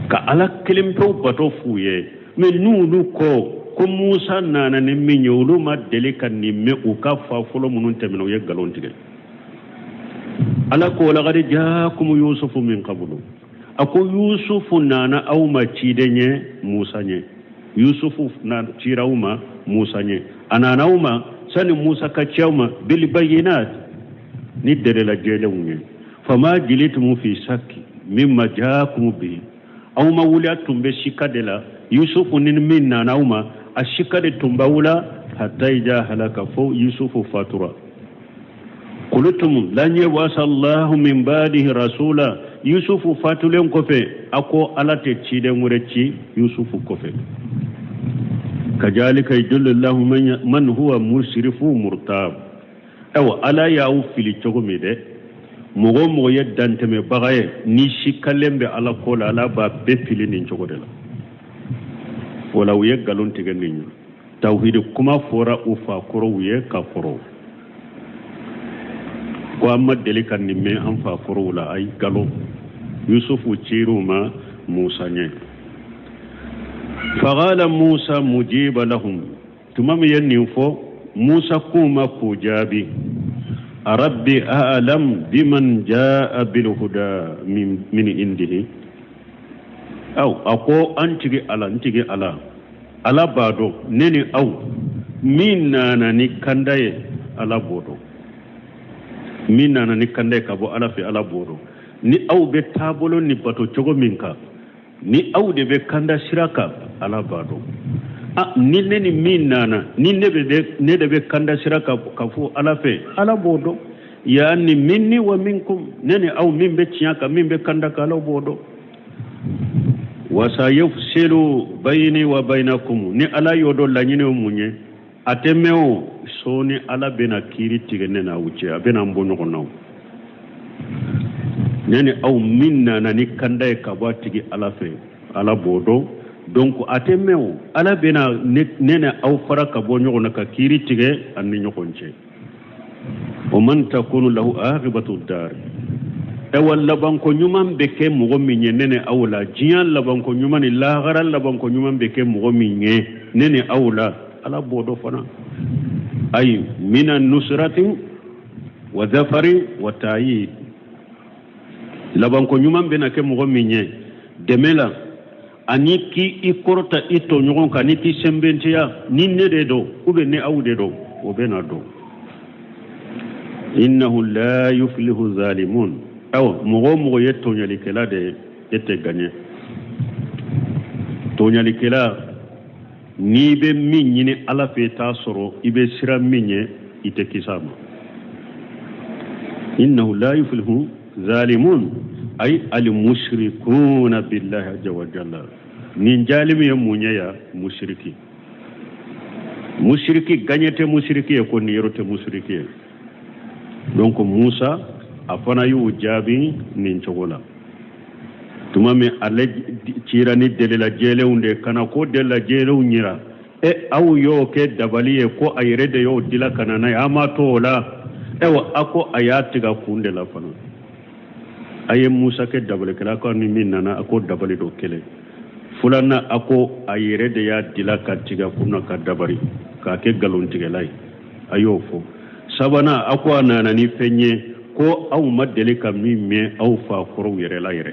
ka ala kelen pewu bato f'u ye mais n'olu ko ko musa nana ni min ye olu ma deli ka nin mɛn u ka fa fɔlɔ minnu tɛmɛna u ye nkalon tigɛ ala ko walakadi jaakum yusufu min qablu a ko yusufu nana aw ma ciden ye musa ɲɛ yusufu na cira aw ma musa ɲɛ a nana aw ma sani musa ka ci aw ma bil bayinat ni delila jɛlenw ye fama jilitum fi sakki mimma jaakum bihi aw ma wuli a tun bɛ sika de la yusufu ni min nana aw ma a sika de tun b'aw la hatta ija halaka fo yusufu fatura kulutum lan yab'asa Allahu min ba'dihi rasula yusufu fatulen kɔfɛ a ko ala tɛ ciden wɛrɛ ci yusufu kɔfɛ kajalika yudillu Allahu man huwa musrifu murtab ayiwa ala y'aw fili cogo min dɛ mɔgɔ o mɔgɔ ye dantɛmɛbaga ye n'i sikalen bɛ ala ko la ala b'a bɛɛ fili nin cogo de la o la u ye nkalon tigɛ nin ye tawhidi kuma fɔra u fa kɔrɔw ye ka kɔrɔ ko an ma deli ka nin mɛn an fa kɔrɔw la ayi nkalon yusufu cir'u ma musa ɲɛ faqala musa mujiba lahum tuma min ye nin fɔ musa k'u ma k'u jaabi rabbi a'lam biman jaa bilhuda min indihi aw a ko an tigi ala n tigi ala ala b'a dɔn ne ni aw min nana ni kanda ye ala b'o dɔn min nana ni kanda ye ka bɔ ala fɛ ala b'o dɔn ni aw bɛ taabolo ni bato cogo min kan ni aw de bɛ kanda sira kan ala b'a dɔn a ni ne ni min nana ni ne bɛ ne de bɛ kanda sira kan ka fɔ ala fɛ ala b'o dɔn yaani minni wa minkum ne ni aw min bɛ tiɲɛ kan min bɛ kanda kan ala b'o dɔn wasayufsilu bayini wa bayinakum ni ala y'o dɔn laɲini ye mun ye a tɛ mɛn o sɔɔni ala bɛna kiiri tigɛ ne n'aw cɛ a bɛna an bɔ ɲɔgɔn na ne ni aw min nana ni kanda ye ka bɔ a tigi ala fɛ ala b'o dɔn donc a tɛ mɛn o ala bɛna ne ni aw fara ka bɔ ɲɔgɔn na ka kiiri tigɛ an ni ɲɔgɔn cɛ wa man takunu lahu akibatu dar ayiwa labanko ɲuman bɛ kɛ mɔgɔ min ye ne ni aw la diɲɛ labanko ɲuman ni lahara labanko ɲuman bɛ kɛ mɔgɔ min ye ne ni aw la ala b'o dɔn fana ayi mina nusrati wa zafari wa tayi labanko ɲuman bɛna kɛ mɔgɔ min ye dɛmɛ la ani k'i kɔrɔta i tɔɲɔgɔn kan ni k'i sɛnbɛntiya ni ne de don ou bien ni aw de don o bɛna dɔn innahu la yuflihu zalimun awa mɔgɔ o mɔgɔ ye tɔɲɔlikɛla de ye e tɛ gaɲɛ tɔɲɔlikɛla n'i bɛ min ɲini ala fɛ i t'a sɔrɔ i bɛ siran min ɲɛ i tɛ kisi a ma innahu la yuflihu zalimun ay almushrikuna billahi azza wa jalla nin jalimi ye mun ye ya mushriki mushriki gaɲɛ tɛ mushriki ye ko niyɔrɔ tɛ mushriki ye donc musa a fana y'u jaabi nin cogo la tuma min ale cira ni delila jɛlenw de ka na ko delila jɛlenw yira e aw y'o kɛ dabali ye ko a yɛrɛ de y'o dila ka na n'a ye an m'a to o la ayiwa a ko a y'a tigɛ kun de la fana a ye musa kɛ dabalikɛla ko ni min nana a ko dabali dɔ kelen Filanan, a ko a yɛrɛ de y'a dila ka tigɛ kun na ka dabari k'a kɛ nkalontigɛla ye, a y'o fɔ. Sabanan, a ko a nana ni fɛn ye ko aw ma deli ka min mɛn aw fa kɔrɔw yɛrɛ la yɛrɛ.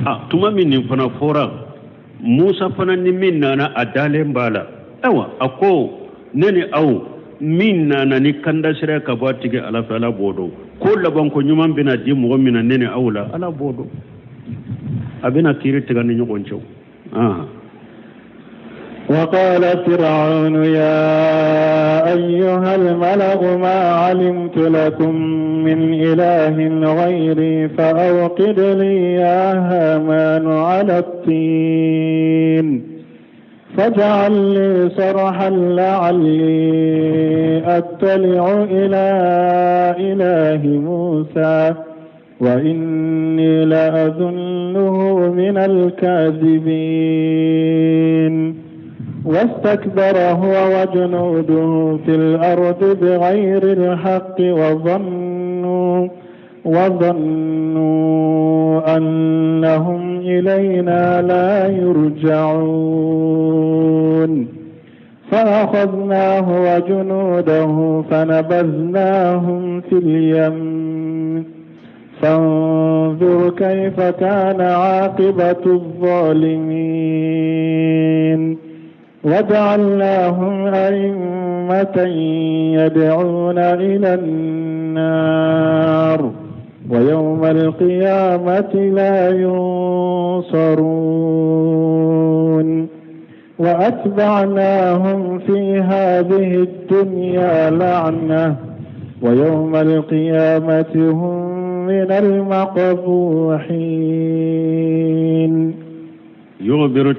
A tuma min nin fana fɔra, Musa fana ni min nana, a dalen b'a la. Ayiwa, a ko ne ni aw, min nana ni kanda sira ka bɔ a tigi Ala fɛ, Ala b'o dɔn. Ko labanko ɲuman bɛna di mɔgɔ min na, ne ni aw la, Ala b'o dɔn. A bɛna kiiri tigɛ ni ɲɔgɔn cɛ. وقال فرعون يا أيها الملأ ما علمت لكم من إله غيري فأوقد لي يا هامان على الطين فاجعل لي صرحا لعلي أطلع إلى إله موسى وإني لأظنه من الكاذبين. واستكبر هو وجنوده في الأرض بغير الحق وظنوا أنهم إلينا لا يرجعون. فأخذناه وجنوده فنبذناهم في اليم فانظر كيف كان عاقبة الظالمين. وجعلناهم أئمة يدعون إلى النار ويوم القيامة لا ينصرون. وأتبعناهم في هذه الدنيا لعنة ويوم القيامة هم من المقبوحين. يخبر